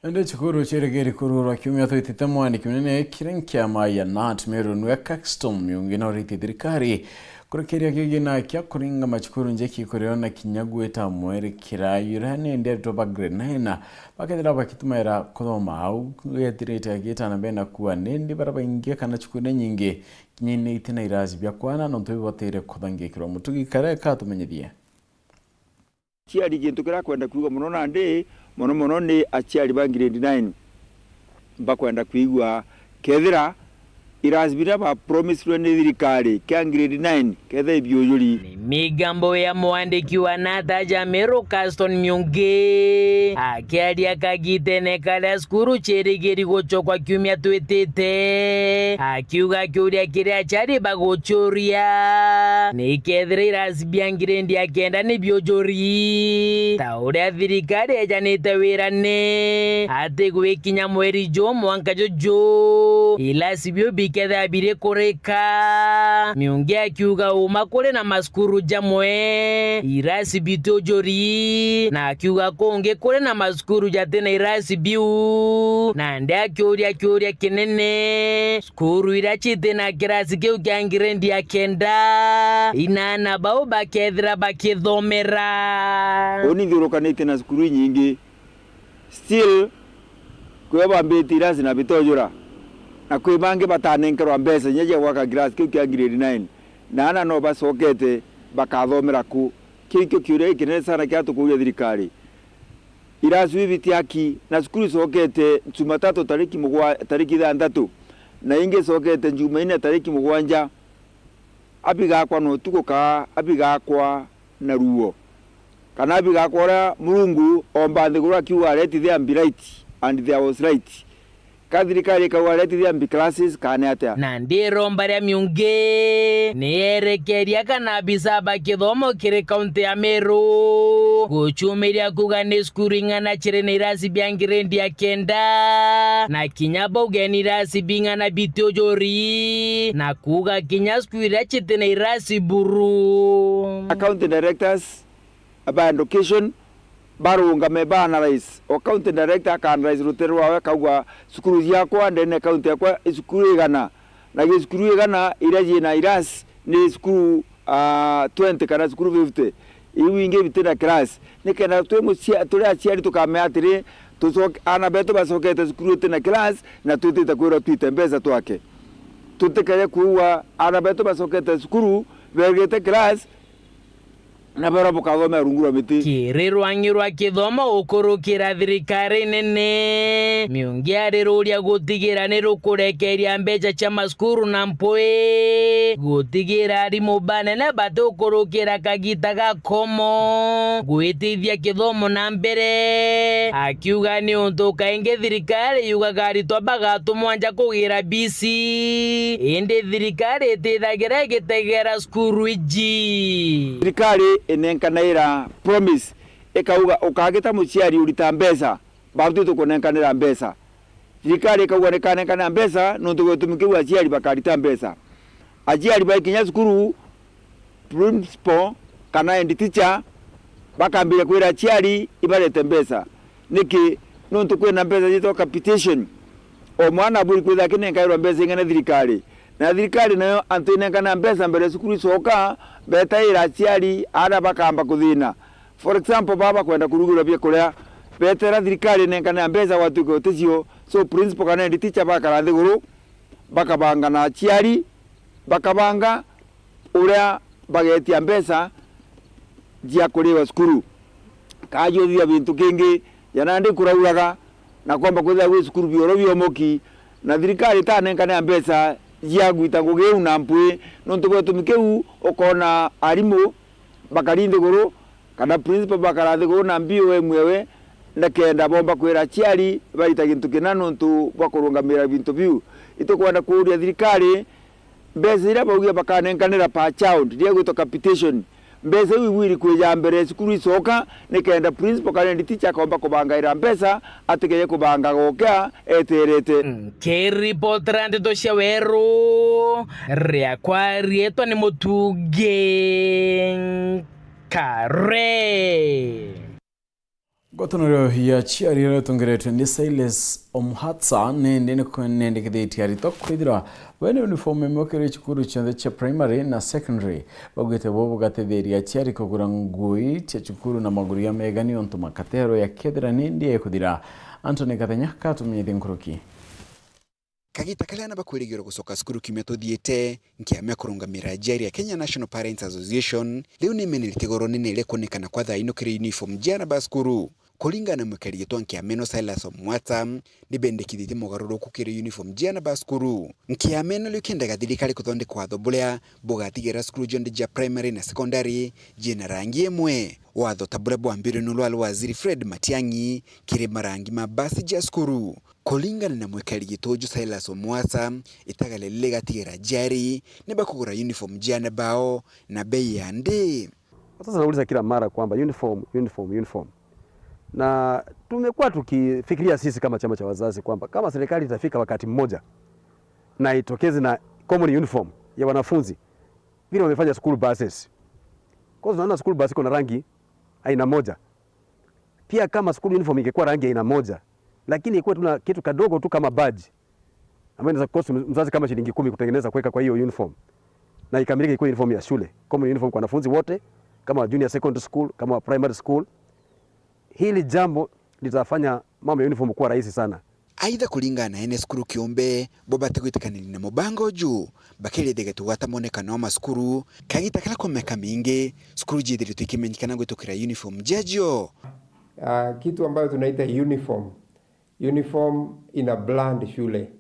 Indi cukuru ciregeri kururwa kiumia twitite mwandiki munene kiri nkiama ya nat Meru nwe Caxton Miungi na uriti thirikari kurekeria kigina kia kuringa macukuru njeki kurio na kinya gwita mwerekera yura nindi aritwa ba grade nine bakethira bakitumaira kuthoma au yetirite agita na mbere na kuwa nindi bara baingi kana cukuru nyingi kinya iti na irasi bia kwana nontu bibatire kuthangikirwa. Mutugi Kare katumenyithie. Aciari, gintu kiria akwenda kwiga mono nandi, mono mono ni aciari ba grade nine. Bakwenda kwigua kethira irasi biria ba promisirwe ni thirikari kia grade nine, kethira ibiujuri. Ni migambo ya mwandiki wa Nata ja Meru, Caston Miungi, akiaria kagitene karia cukuru cirigiri gucokwa kiumia twitite, akiuga kiuria kiria aciari bagucuria ni kethira irasi bia grade ya kenda ni biujuri, ta uria thirikari ejanite wirane ati gwikinya mweri juu mwanka juju, irasi biu bikethira biri kurika. Miungi akiuga uma kuri na macukuru jamwe irasi bitiujuri, na akiuga kungi kuri na macukuru jati na irasi biu, nandi akiuria kiuria kinene, cukuru iria citi na kirasi kiu kia grade ya kenda, inaana bau bakethira bakithomera. Uni nthiurukanitie na cukuru inyingi, still, kwi o bambitie irasi na bitojura, na kwi bangi batanenkerwa mbeca inya cia gwaka kirasi kiu kia grade nine, na ana no bacokete bakathomera ku. Kiu ikio kiuria gikinene sana kiria tukuuria thirikari. Irasi iu ibitiaki, na cukuru icokete Jumatatu tariki mugwa-, tariki ithanthatu, na ingi icokete Jumaine tariki mugwanja. Abigakwa na utuku kaa abigakwa na ruo, kana abigakwa uria Murungu omba nthiguru akiuga, "Let there be light, and there was light." Ka thirikari ikauga, "Let there be classes," kana ni atia? Na ndiromba ria Miungi ni erekeria kana abisa ba kithomo kiri kaunti ya Meru gucumiria kuuga ni cukuru ing'ana ciri na irasi bia grade ya kenda, na kinya bauge ni irasi bing'ana bitiujuri, na kuuga kinya cukuru iria citi na irasi buru. County directors ba education barungame ba analyze. O county director aka analyze rutere rwawe, akauga, "Cukuru ciakwa ndene county yakwa i cukuru igana, na gi cukuru igana iria ciina irasi ni cukuru, ah, twenty kana cukuru fifty. Iu ingi bitina class." Nikenda twi mucia-, turi aciari tukamenya atiri, tucoke-, aana betu bacokete cukuru itina class, na twitite kwirwa twite mbeca twake. Tutikeje kuua aana betu bacokete cukuru, begite class, na beerwa bukathomera rungu rwa miti. Kiri rwang'i rwa kithomo gukurukira thirikari nene, Miungi ariruria gutigira ni rukurekeria mbeca cia macukuru na mpwi, gutigira arimu banene bati gukurukira kagita ga komo gwitithia kithomo na mbere, akiuga ni untu kaingi thirikari yugaga aritwa bagatumwa nja kugira B C, indi thirikari itithagira igitegera cukuru iji. Thirikari inenkanaira promise, ikauga, "Ukagita muciari urita mbeca, babu twi tukunenkanira mbeca." Thirikari ikauga, "Nikanenkanira mbeca, nontu gwa gitumi kiu aciari bakarita mbeca." Aciari baikinya cukuru, principal kana head teacher bakambiria kwira aciari ibarete mbeca. Niki? Nontu kwina mbeca ciitwa capitation. O mwana aburi kwithira akinenkairwa mbeca ing'ana thirikari. Na thirikari nayo antu inenkana mbeca mbere cukuru icoka, betaira aciari, aana bakamba kuthina. For example, baba bakwenda kurugirwa biakuria, betera thirikari inenkane mbeca gwatuika uticio, so principal kana head teacher bakara nthiguru, bakabanga na aciari, bakabanga uria bagetia mbeca cia kuriwa cukuru. Kaa juthithia bintu kingi, ja nandi kurauraga, na kwamba kwithira gwi cukuru bioro biomoki, na thirikari itanenkane mbeca cia gwita ngugi iu na mpwi, nontu bwa gitumi kiu ukoona arimu bakari nthiguru, kana principal bakara nthiguru na B O M ewe, nikenda bomba kwira aciari barita gintu kina nontu bwa kurungamira bintu biu. Itukwenda kuuria thirikari, mbeca iria baugia bakanenkanira per child, iria igwitwa capitation, mbeca iu ibwiri kwija mbere cukuru icoka, nikenda principal kana head teacher akomba kubangaira mbeca, atikeje kubanga gokia eterete. Nkiripotera ndeto cia weru, riakwa riitwa ni Mutungi Kare. Ngwataniro ya aciari iria itongeretwe ni Silas Omhatsa nindi ni kwenendekithitie aritwa kwithirwa bena uniform imwe kiri cukuru cionthe cia primary na secondary. Baugite bubu bugatetheria aciari kugura ngui cia cukuru na maguria mega niuntu makaterwa yakethira ni ndie ikuthira. Anthony Kathenya katumenyithie nkuruki. Kagita karia aana bakwirigirwa gucoka cukuru kiumia tuthiite, nkiama ya kurungamira aciari ya Kenya National Parents Association riu nimenirite igoro rinene rikuonekana kwa thaa ino kiri uniform cia aana ba cukuru. Kuringana na mwikari gitwa nkiama ino Silas Omwata, nibendekithitie mogaruruku kiri uniform cia aana ba cukuru. Nkiama ino riu ikiendaga thirikari kuthondeka watho buria bugatigira cukuru cionthe cia primary na secondary ciina rangi imwe. Watho ta buria bwambirwe ni ulwa waziri Fred Matiang'i kiri marangi ma basi cia cukuru. Kuringana na mwikari gitwa uju Silas Omwata, itagare riri rigatigira aciari nibakugura uniform cia aana bao na bei ya nthi. Wazazi wanauliza kila mara kwamba uniform, uniform, uniform. Na tumekuwa tukifikiria sisi kama chama cha wazazi kwamba kama serikali itafika wakati mmoja na itokeze na common uniform ya wanafunzi vile wamefanya school buses. Kwa sababu tunaona school bus iko na rangi aina moja. Pia kama school uniform ingekuwa rangi aina moja, lakini ikuwe tu na kitu kadogo tu kama badge, ambayo inaweza cost mzazi kama shilingi kumi kutengeneza, kuweka kwa hiyo uniform, na ikamilike ikuwe uniform ya shule, common uniform kwa wanafunzi wote, kama wa junior secondary school, kama wa primary school. Hili jambo litafanya mambo ya uniform kuwa rahisi sana. Aidha, kuringana na ene cukuru kiumbe, bo batigwitikaniria na mubango uju, bakirithiga tugwata mwonekano wa macukuru kagita karia kwa miaka mingi cukuru ciithiritwe ikimenyekana gwitukira uniform ciacio. Ah, kitu ambayo tunaita uniform. Uniform ina brand shule.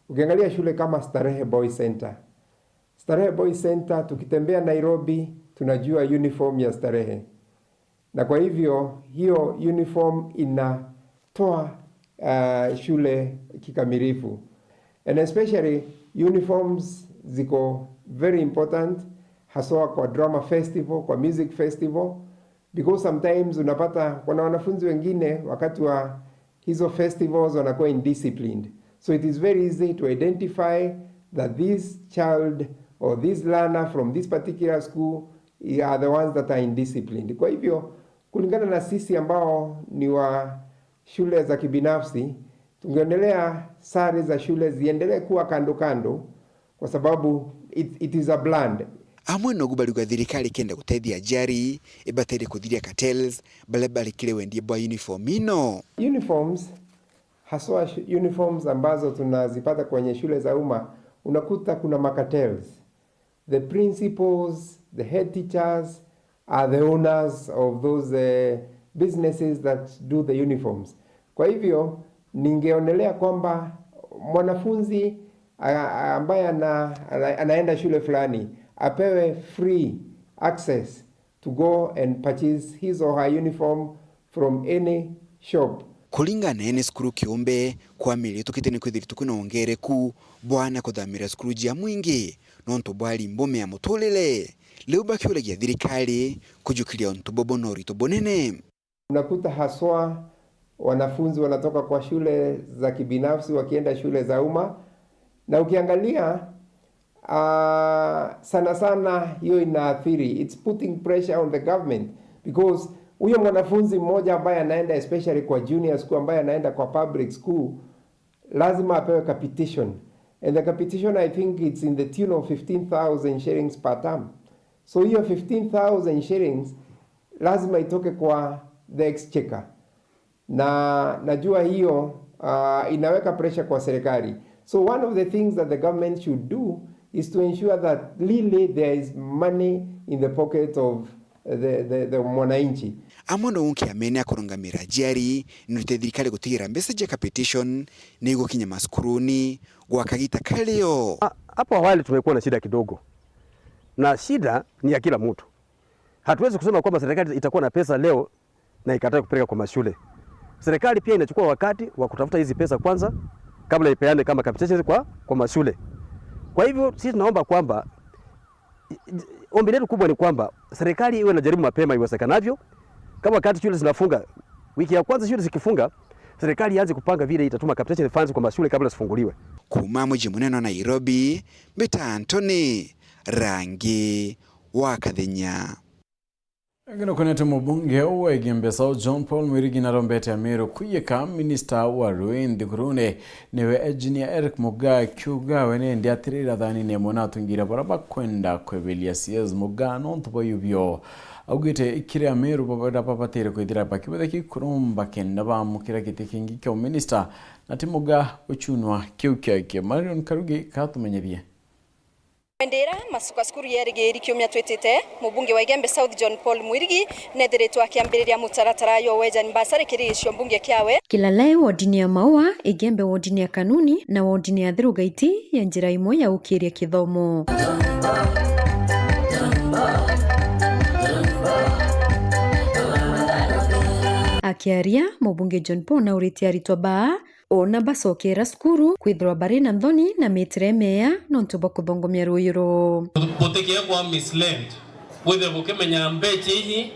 Ukiangalia shule kama Starehe Boys Center. Starehe Boys Center, tukitembea Nairobi, tunajua uniform ya Starehe. Na kwa hivyo, hiyo uniform inatoa, ah, shule kikamilifu. And especially uniforms ziko very important, haswa kwa drama festival, kwa music festival, because sometimes unapata kuna wanafunzi wengine wakati wa hizo festivals wanakuwa indisciplined. So it is very easy to identify that this child or this learner from this particular school are the ones that are indisciplined. Kwa hivyo, kulingana na sisi ambao ni wa shule za kibinafsi, tungeonelea sare za shule ziendelee kuwa kando kando, kwa sababu it, it is a brand. Amwe nogu bariuga thirikari ikienda gutethia aciari, ibatere kuthiria cartels baria bari kiri wendia bwa uniform ino. Uniforms, haswa sh-, uniforms ambazo tunazipata kwenye shule za umma, unakuta kuna macartels. The principals, the head teachers are the owners of those, eh, businesses that do the uniforms. Kwa hivyo, ningeonelea kwamba mwanafunzi, a-, a-, ambaye ana-, ana-, anaenda shule fulani apewe free access to go and purchase his or her uniform from any shop. Kuringana na ene cukuru kiumbe, kwa mieri itukite ni kwithiritwe kwina wongereku bwa aana kuthamira cukuru cia mwingi nontu bwa rimbume ya muturire. Riu bakiuragia thirikari kujukiria untu bubu na urito bunene. Unakuta haswa wanafunzi wanatoka kwa shule za kibinafsi wakienda shule za umma, na ukiangalia, ah, sana sana hiyo inaathiri, it's putting pressure on the government, because huyo mwanafunzi mmoja ambaye anaenda especially kwa junior school, ambaye anaenda kwa public school, lazima apewe capitation. And the capitation, I think it's in the tune of fifteen thousand shillings per term. So hiyo fifteen thousand shillings lazima itoke kwa the exchequer. Na najua hiyo, ah, inaweka pressure kwa serikali. So one of the things that the government should do is to ensure that really there is money in the pocket of the, the, the mwananchi. Amwe no unki amene akurungamira aciari, nurite thirikari gutigira mbeca cia capitation ni igukinya macukuruni gwa kagita kario. A-, hapo awali tumekuwa na shida kidogo. Na shida ni ya kila mtu. Hatuwezi kusema kwamba serikali itakuwa na pesa leo na ikatae kupeleka kwa mashule. Serikali pia inachukua wakati wa kutafuta hizi pesa kwanza kabla ipeane kama capitation kwa, kwa mashule. Kwa hivyo sisi tunaomba kwamba, i-, i-, ombi letu kubwa ni kwamba serikali iwe inajaribu mapema iwezekanavyo. Kama wakati shule zinafunga, wiki ya kwanza shule zikifunga, serikali ianze kupanga vile itatuma capitation funds kwa mashule kabla zifunguliwe. Kuuma muji munene wa Nairobi, mbita Anthony Rangi wa Kathenya. Ngino kunete mubunge wa Igembe South John Paul Mwirigi narombete Amiru kwiyika minista wa rui nthigurune niwe Engineer Eric Mugaa, akiuga we nindi atirira thanine mwana atungira bara bakwenda kwebelia C S Mugaa nontu bwa yubio. Augite kiri Amiru babera babatire kwithira bakibetheki kuromba kenda bamukira giti kingi kia minista na ti muga guchunwa kiu kiake. Marion Karugi katumenyithie. Kwendera macuka cukuru ya Erigiri kiumia twitite, mubunge wa Igembe South John Paul Mwirigi nethiritwe akiambiriria mutaratara jwa wejani mbasari kiri gicigo mbunge kiawe. Kilalai wodini ya Maua, Igembe wodini ya Kanuni na wodini ya Thirugaiti ya njira imwe ya ukiria kithomo. Akiaria, mubunge John Paul nauritie aritwa baa ona bacokera cukuru kwithirwa bari na nthoni na mitire imeea nontu bwa kuthongomia ruuji ruu. Butikie kwa misled, bwithire bukimenya mbecha iji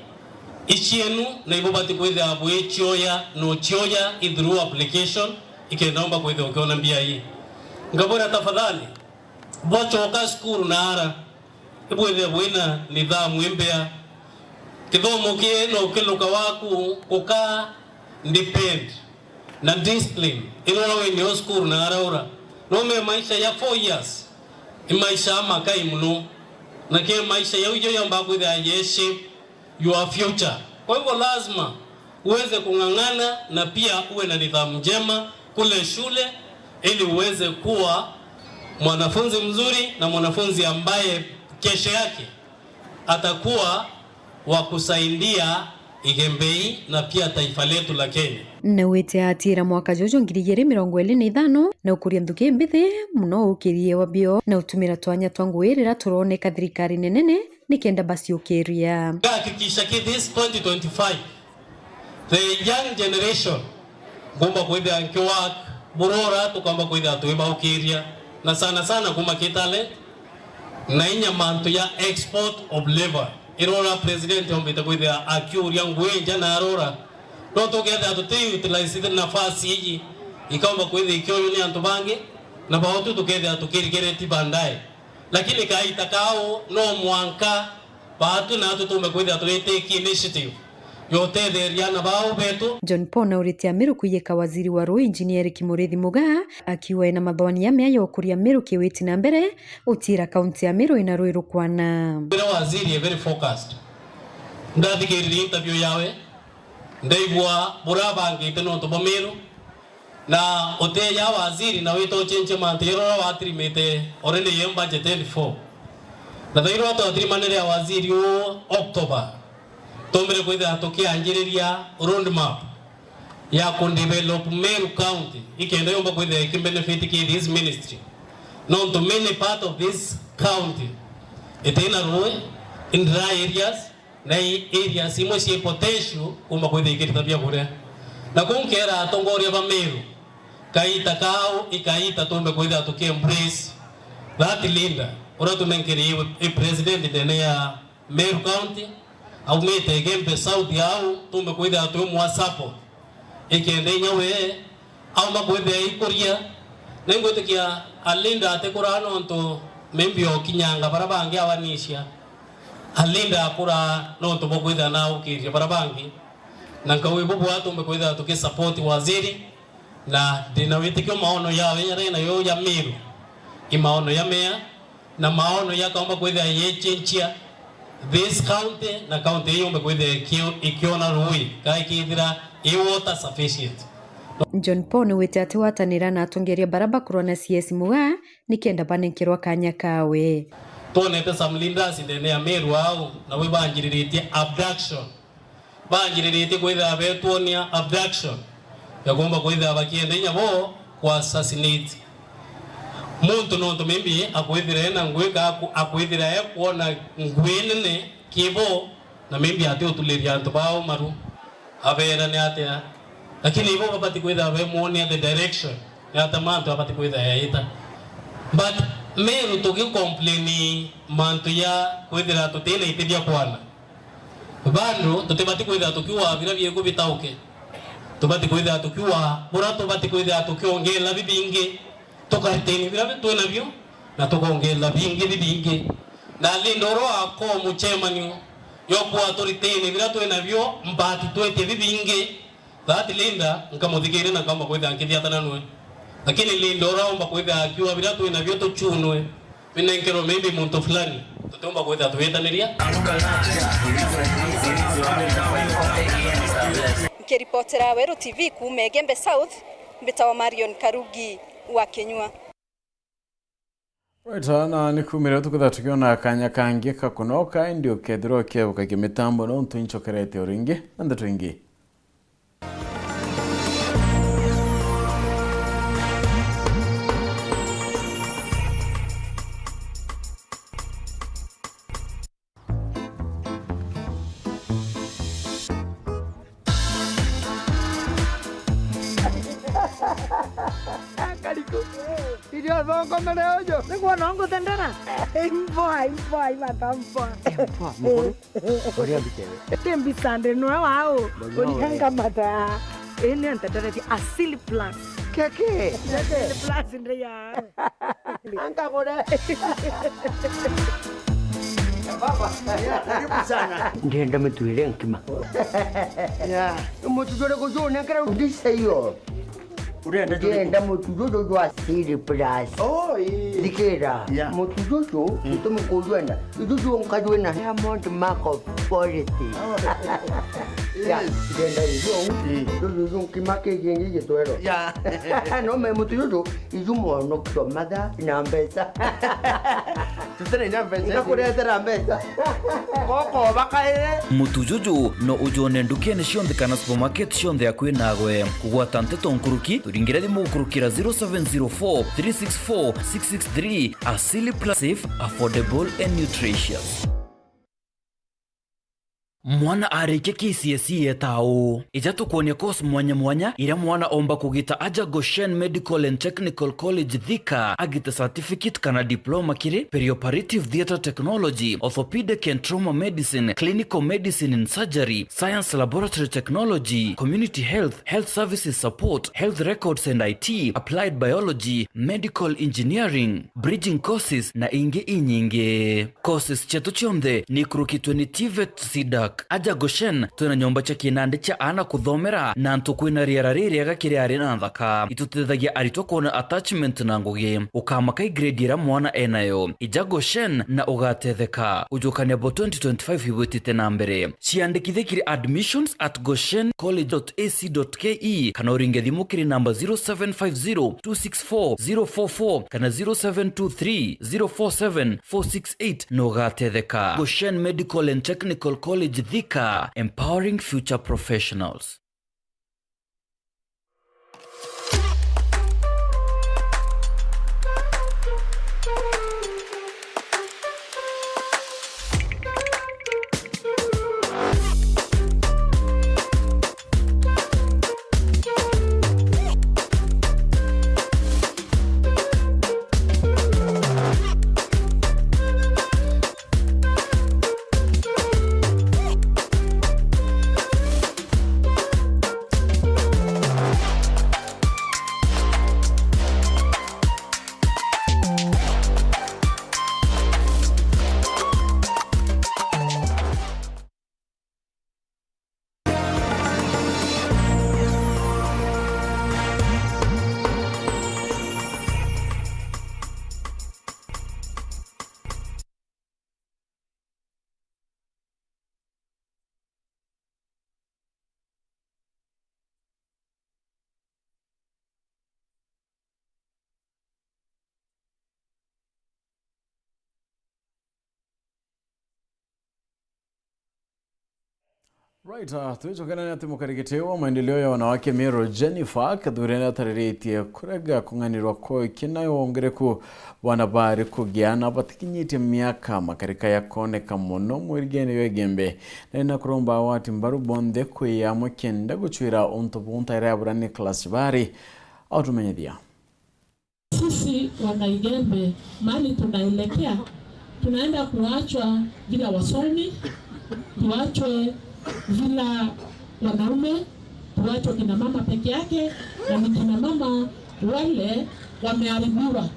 icienu na ibubati kwithira bwicioya, nucioya i through application, ikenda umba kwithira ukiona mbia ii. Ngabwira tafadhali, bwacoka cukuru naara, ibwithire bwina nidhamu imbea. Kithomo kii no kiluka waku uka depend na discipline. Irora wine o cukuru na araura. No me maisha ya four years. I maisha amakai muno. Na ke maisha yau ijo yomba kwithira ye shape your future. Kwa hivyo lazima uweze kung'ang'ana na pia uwe na nidhamu njema kule shule ili uweze kuwa mwanafunzi mzuri na mwanafunzi ambaye kesho yake atakuwa wa kusaidia Igembe ii na pia taifa letu la Kenya. Naugite atira mwaka juju ngiri igiri mirongo iri na ithano na ukuria nthuki mbithi muno ukirie wa bio na utumira twanya twa ngugi riria turoneka thirikari nenene nikenda baciukiria. Ngahakikisha ki this twenty twenty-five, the young generation, ngomba kwithira nkiwork burora, tukamba kwithira twibaukiria, na sana sana kuma ki talent, na inya mantu ya export of labor. Irora president ombite kwithira akiuria ngui nja na arora, no tukethira tuti utilize nafasi iji, ikamba kwithira ikioywa ni antu bangi, na bao tu tukethira tukirigereti baadaye. Lakini kaita kau no mwanka baatu naatu tumbe kwithira turi take initiative ya utetheria ana bau betu. John Paul nauritie Amiru kwiyika waziri wa ruu Engineer Eric Muriithi Mugaa, akiuga ena mathoani ya mea ya ukuria Amiru kiwiti na mbere utira kaunti ya Amiru ina rui rukwana. Wira waziri e very focused. Ndathikiririe interview yawe, ndaigua burabangite nontu bwa Miru, na uteya waziri na wita uchenchie mantu yarora watirimite already ye budget twenty-four. Na thairwa twatirimanire ya waziri uu October, tumbire kwithira tukianjiriria road map ya ku develop Meru County, ikenda yumba kwithira iki benefit ki this ministry. Nontu many part of this county itina rui, in dry areas, na i areas imwe cie potential kuumba kwithira ikirita bia kuria. Na kuu nkeera atongoria ba Meru, kaita kau ikaita tumbe kwithira tuki embrace that leader uria tunenkerie i, i president ndene ya Meru County, aumite Igembe South au, tumbe kwithira twimwa support. Ikenda inya we aumba kwithira ikuria, na ingwitikia a leader atikuraa nontu maybe okinyanga bara bangi awanisia. A leader akuraa nontu bwa kwithira na aukiria bara bangi, na nkauga ibu bwa tumbe kwithira tukisupport waziri, na ndina witikio maono yawe jaria nayo ja Meru i maono ja mea, na maono jakaumba kwithira yechenchia this county, na county ii yumbe kwithira ikio-, ikiona rui, kana ikithira i water sufficient. John Paul niwite ati watanira na atongeria bara bakurwa na C S Mugaa nikenda banenkerwa kanya kawe. Twonete some leaders ndene ya Meru au, na we banjiriritie abduction. Banjiriritie kwithira betwonia abduction ya kuumba kwithira bakienda inya bo ku assassinate muntu, nontu maybe akwithira ena ngui, ka aku-, akwithira ekwona ngui nene kibo, na maybe ati utuliria antu bao maru, abeera ni atia, lakini ibo babati kwithira bemwonia the direction ya ata mantu abati kwithira yaita. But Meru tugi complain mantu ya kwithira tutina iti bia kwana. Bandu tutibati kwithira tukiuga bira bieku bitauke. Tubati kwithira tukiuga bura tubati kwithira tukiongeela bibingi, tukaritini bira bi-, twi nabio, na tukongeela bingi bibingi. Na Linda uria wako muchemanio yokuwa turitini bira twi nabio, mbati twetie bibingi. That Linda, nkamuthikiria na nkaumba kwithira nkithiatana nwe. Lakini Linda uraumba kwithira akiuga bira twi nabio tuchunwe, binenkerwe maybe muntu fulani, tutiumba kwithira tuwitaniria. Nkiripotera Weru T V kuuma Igembe South, Mbitawa Marion Karugi wa Kinyua. Right, na ni kumira tukitha tukiona kanya kangi ka kunoka, indi ukethirwa ukiebuka kimitambo nontu inchokerete o ringi na ndeto ingi. Kariku. Irio thongo mere uju. Niguo no nguthendera. Imboa, imboa, imata mboa. Imboa, mukuru. Uria mbikewe. Ti mbica ndi nwe wao. Ndonyo we. Urianga mata. Ini ntenderetie Asili Plus. Keke. Asili Plus ndi ya. Angagure. Baba, ya, karibu sana. Ndienda mituire nkima. Ya. Mututu uriku juu nenkera ndisa iyo. Urenda juu. Ndienda mututu juju jwa Asili Plus. Oh, ii. Thikira. Ya. Mututu juju, mm, gitumi kujwenda. Juju nkajwina Diamond Mark of Quality. Oh. Ya, yes. Ndienda juju. Mm. Juju, juju nkima kiki ngi gitwero. Ya. No me mututu juju, iju mwanokio matha na mbeca. Tutene inya mbeca. Ngakuretera mbeca. Goko bakaire. Mutu juju no ujone ndukene cionthe kana supermarket cionthe akui nagwe. Kugwata nteto nkuruki, turingire thimu gukurukira zero seven zero four three six four six six three. Asili Plus, safe, affordable and nutritious. Mwana arikia K C S E etaa uu? Ija tukwonia course mwanya mwanya iria mwana omba kugita aja Goshen Medical and Technical College Thika, agite certificate kana diploma kiri perioperative theatre technology, orthopedic and trauma medicine, clinical medicine and surgery, science laboratory technology, community health, health services support, health records and I T, applied biology, medical engineering, bridging courses na ingi inyingi. Courses cietu cionthe ni ikurukitwe ni TVET, CDAC. Aja Goshen, twina nyomba cia kinandi cia aana kuthomera na antu kwina riera ririega kiri ari na nthaka. Itutethagia aritwa kwona attachment na ngugi. Ukamaka i grade iria mwana enayo. Ija Goshen na ugatetheka. Ujukania bo twenty twenty-five ibwitite na mbere. Ciandikithie kiri admissions at goshen college dot A C dot K E kana uringe thimu kiri namba zero seven five zero two six four zero four four kana zero seven two three zero four seven four six eight na ugatetheka. Goshen Medical and Technical College Thika, empowering future professionals. Right, ah, twicokerane ati mukarigiti wa maendeleo ya wanawake Meru Jennifer Kathure niatariritie kurega kung'anirwa kwa ukina wongereku bwana bari kugia na batikinyitie miaka makarika yakoneka mono mwirigene yo Igembe. Na ina kuromba awati mbaru bonthe kwiya amwe kenda gucwira untu buntaira ya bura Nicholas Bari autumenyithia. Sisi wana Igembe, mahali tunaelekea, tunaenda kuachwa bila wasomi, tuachwe bila wanaume, tuachwe kina mama peke yake, na ni kina mama wale wameharibiwa,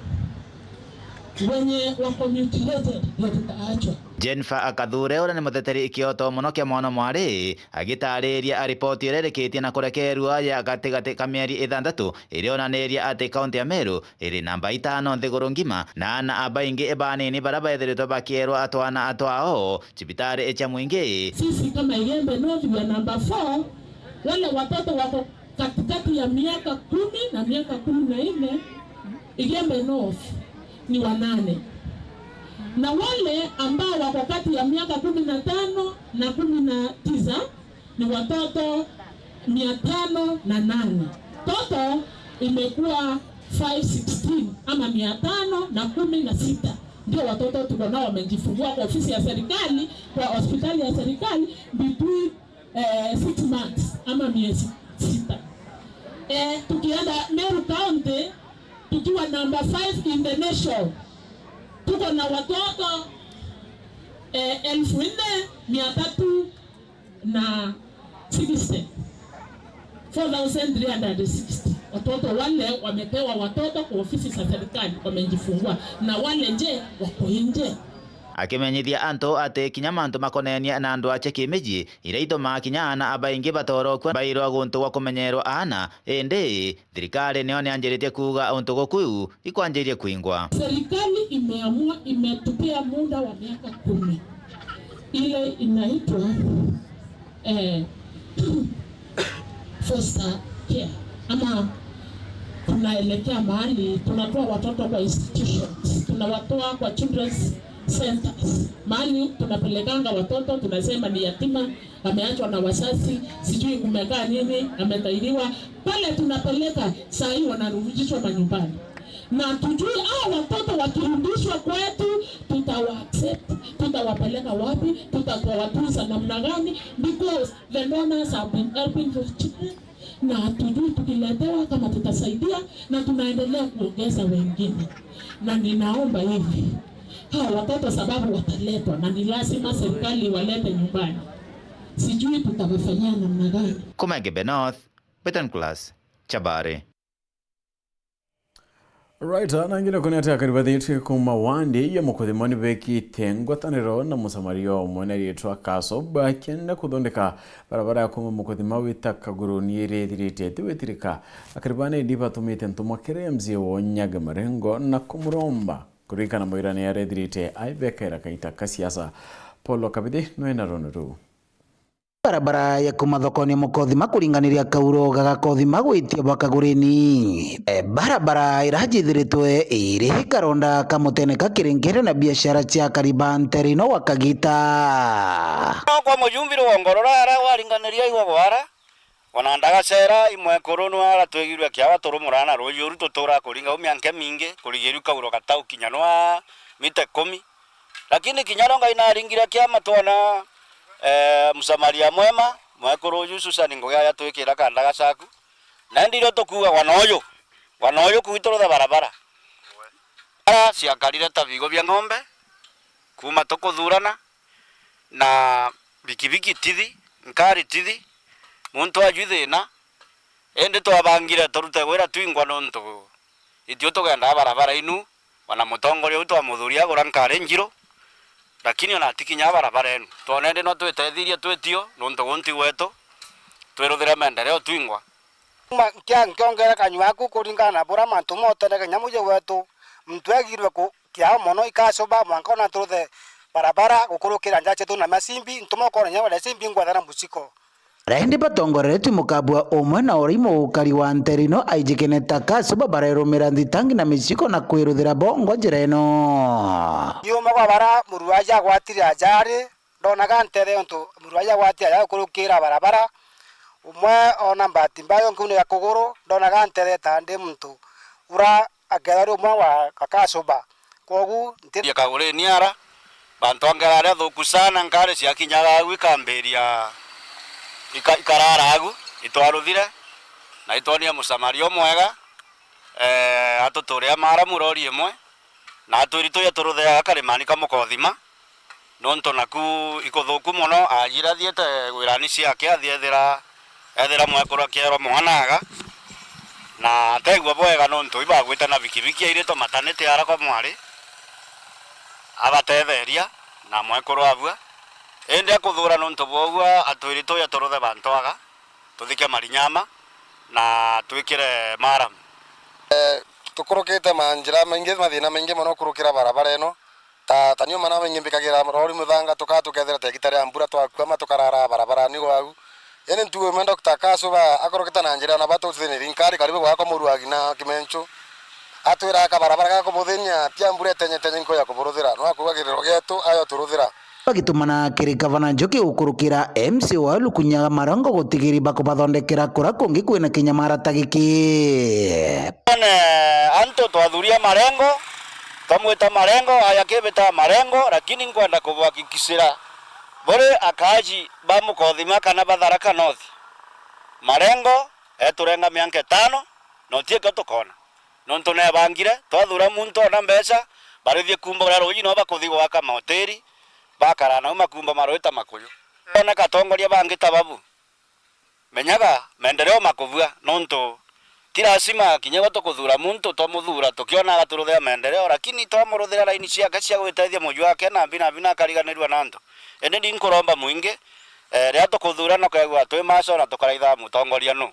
wenye wako mutilated ndio tutaachwa. Jennifer Akathure, uria ni muteteri ikioto mono kia mwana mwari, agitariria a ripoti iria irikitie na kurekerua ya gatigati ka mieri ithantatu, irionaniria ati kaunti ya Meru iri namba itano nthiguru ngima, na aana abaingi banini baria bethiritwe bakierwa twana twao cibitari cia mwingi. Sisi kama Igembe North, we are number four. Wale watoto wako Katikati ya miaka kumi na miaka kumi na nne, Igembe North ni wanane, na wale ambao wako kati ya miaka kumi na tano na kumi na tisa ni watoto mia tano na nane. Total imekuwa five sixteen ama mia tano na kumi na sita, ndio watoto tuko nao wamejifungua kwa ofisi ya serikali, kwa hospitali ya serikali, between eh, six months ama miezi sita. Eh, tukienda Meru County, tukiwa number five in the nation, tuko na watoto eh, elfu nne mia tatu na sixty, four thousand three hundred sixty. Watoto wale wamepewa watoto kwa ofisi za serikali, wamejifungua, na wale nje wako nje. Akimenyithia antu ati kinya mantu makonenie na andu ache kimiji, iria itumaa kinya aana abaingi batorokua, bairwa guntu gwa kumenyerwa aana, indi thirikari nio nianjiritie kuuga untu guku ikwanjirie kwingwa. Serikali imeamua, imetupea muda wa miaka kumi, ile inaitwa eh, foster care, ama tunaelekea mahali tunatoa watoto kwa institutions, tunawatoa kwa children's centers, mahali tunapelekanga watoto, tunasema ni yatima, ameachwa na wazazi, sijui kumekaa nini, ametairiwa. Pale tunapeleka, saa hii wanarudishwa manyumbani. Na tujui hao watoto wakirudishwa kwetu, tutawa accept, tutawapeleka wapi, tutawatunza namna gani, because the donors have been helping those children, na hatujui tukiletewa kama tutasaidia, na tunaendelea kuongeza wengine. Na ninaomba hivi, hao watoto sababu wataletwa, na ni lazima serikali walete nyumbani, sijui tutawafanyia namna gani. Kuma Igembe North, Beton Class, Chabari. Right, na ngine kuni ati akari bathitie kuma wandi ya Mukuthima ni bekite ngwataniro na Musamaria umwe na riitwa Kaso, bakienda kuthondeka barabara ya kuma Mukuthima wita Kaguruni iria ithirite iti witirika. Akari bana indi batumite ntumwa kiri M C A wa Nyage Marengo na kumuromba kuririkana mwirane aria ithirite aibekera kaita ka siasa. Paul Kabithi nwena runi ruu. Barabara ya kuma thokoni ya Mukothima kuringaniria Kauro ga Gakothima gwitia bwa Kagureni. E, barabara irajithiritwe iri karonda ka mutene ka kiringire na biashara cia akari ba ntere ino gwa kagita. Kwa mujumbi rugongo rurara waringaniria igwa gwara, ona ndagacera imwekuru nwa aratwigirwe kiawa turumurana ruji uru tutura kuringa u mianka mingi kurigiru Kauro gatau kinya nwa mita ikumi. Lakini kinya ro Ngai naringire kiama twona, eh, Msamaria mwema, mwekuru uju Susan Ngugi aja twikira kanda gacaku. Na indi irio tukuuga gwa nooju, gwa nooju kwitu ruthe barabara. Bara ciakarire ta bigo bia ng'ombe, kuuma tukuthurana, na bikibiki tithi, nkari tithi, muntu ajwi thina, indi twabangire turute wira twingwa nontu itio tugendaa barabara inu, ona mutongoria uu twamuthuria agura nkari njiru, lakini ona atikinya barabara inu. Twona indi no twitethirie twitio, nontu gunti gwetu, twiruthire maendeleo twingwa. Kuma nkia-, nkiongera kanyua aku kuringana na bura mantu motene kinya muji wetu, muntu egirwe ku-, kiao mono ikacoba mwanka ona turuthe barabara gukurukira nja cietu na macimbi, ntuma ukona kinya wenda cimbi ngwathana muciko. Aria indi batongoreretue mukabua umwe na uria mukari wa ntere ino aijikene ta Kaso, babarerumira nthitangi na miciko na kwiruthira bongo njira ino. Ni umwe gwa bara murwaji agwatire ajari, ndonaga ntere untu murwaji agwatire ajari gukurukira barabara. Umwe ona mbati mbaya unkiunira kuguru, ndonaga ntere ta ndi muntu ura akethwa ari umwe wa gakacuba. Kwogu nti- Kagureni ara, bantu a ngara aria athuku sana, nkari ciakinyaga agu ikambiria ika-, ikarara agu, itwaruthire, na itwonie Musamaria umwega, eh, atuturia maramu rori imwe, na atwiri tuja turutheaga karimani ka Mukothima. Nontu naku ikuthuku mono, ajira athiete wirani ciake, athi ethira, ethira mwekuru akierwa mwana aga, na ategua bwega nontu ibagwite na bikibiki airitwe matanite ara kwa mwari, abatetheria na mwekuru abua. Indi akuthura nontu bwa ugua atwiri tuja turuthe bantu aga, tuthike marinyama na twikire maramu. Eh, tukurukite manjira maingi, mathina maingi mono kurukira barabara ino. Ta, ta niuma na baingi mbikagira rori muthanga, tukaa tukethira ta igita ria mbura twakuama tukarara barabarani gwau. Indi ntugo imwe Doctor Kasu ba akorokete na njira na batu thini rinkari karibu gwakwa Muruagi na Kimenchu. Atwira kabarabara ga kubuthinia, tia mbura etenyetenye nko ya kuburuthira. No akuga kiriro gietu ayo turuthira. Bagitumana kiri Gavana Njuki gukurukira M C A wa Lukunya Marengo gutigiri bakubathondekera kura kungi kwina kinyamara ta giki. One antu twathuria Marengo, twamwita Marengo, aya kibita Marengo, lakini nkwenda kubwakikisira buri akaji ba Mukothima kana ba Tharaka North. Marengo eturenga mianka itano, na utie kio tukona. Nontu nebangire, twathura muntu ona mbeca, barithie kumba uria ruuji no bakuthi gwaka mahoteri, bakara nau makumba marui ta makuyu. Oneka atongoria bangi ta babu, menyaga maendeleo makubua, nontu ti lazima kinya gwe tukuthura muntu, twamuthura tukiona agaturuthira maendeleo, lakini twamuruthira laini ciake cia gwitethia muju wake na mbi na mbi na akariganirua na antu. Indi ni nkuromba mwingi, eh, riria tukuthurana kwegua twi maco na tukaraitha mutongoria nu.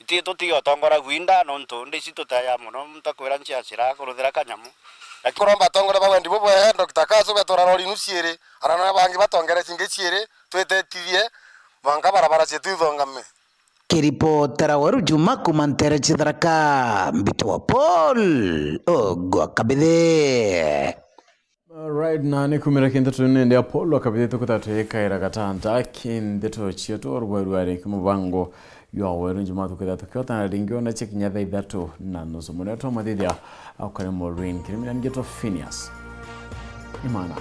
Iti tutige utongora gwinda, nontu ndi ici tutaya mono, muntu akwira nchia cira kuruthira kanyamu. Lakini kuromba atongoria ba wendi bubwe, Doctor Kasu betura rori nu ciiri, ana na bangi batongere cingi ciiri, twitetithie, mwanka barabara cietu ithongame. Kiripotera Weru Juma kuma ntere cia Tharaka, Mbitwa Paul Ogwa Kabithe. Alright, na ni kumira kintu tu nende Apollo akabithite kutatu yikaira gatanta kindeto cietu rwari rwari kimubango ywa Weru Juma tukitha tukiotana ringi ona cikinya thaa ithatu na nusu. Munene twa mathithia aukare Maureen Kirimira ngeto Phineas. Imana.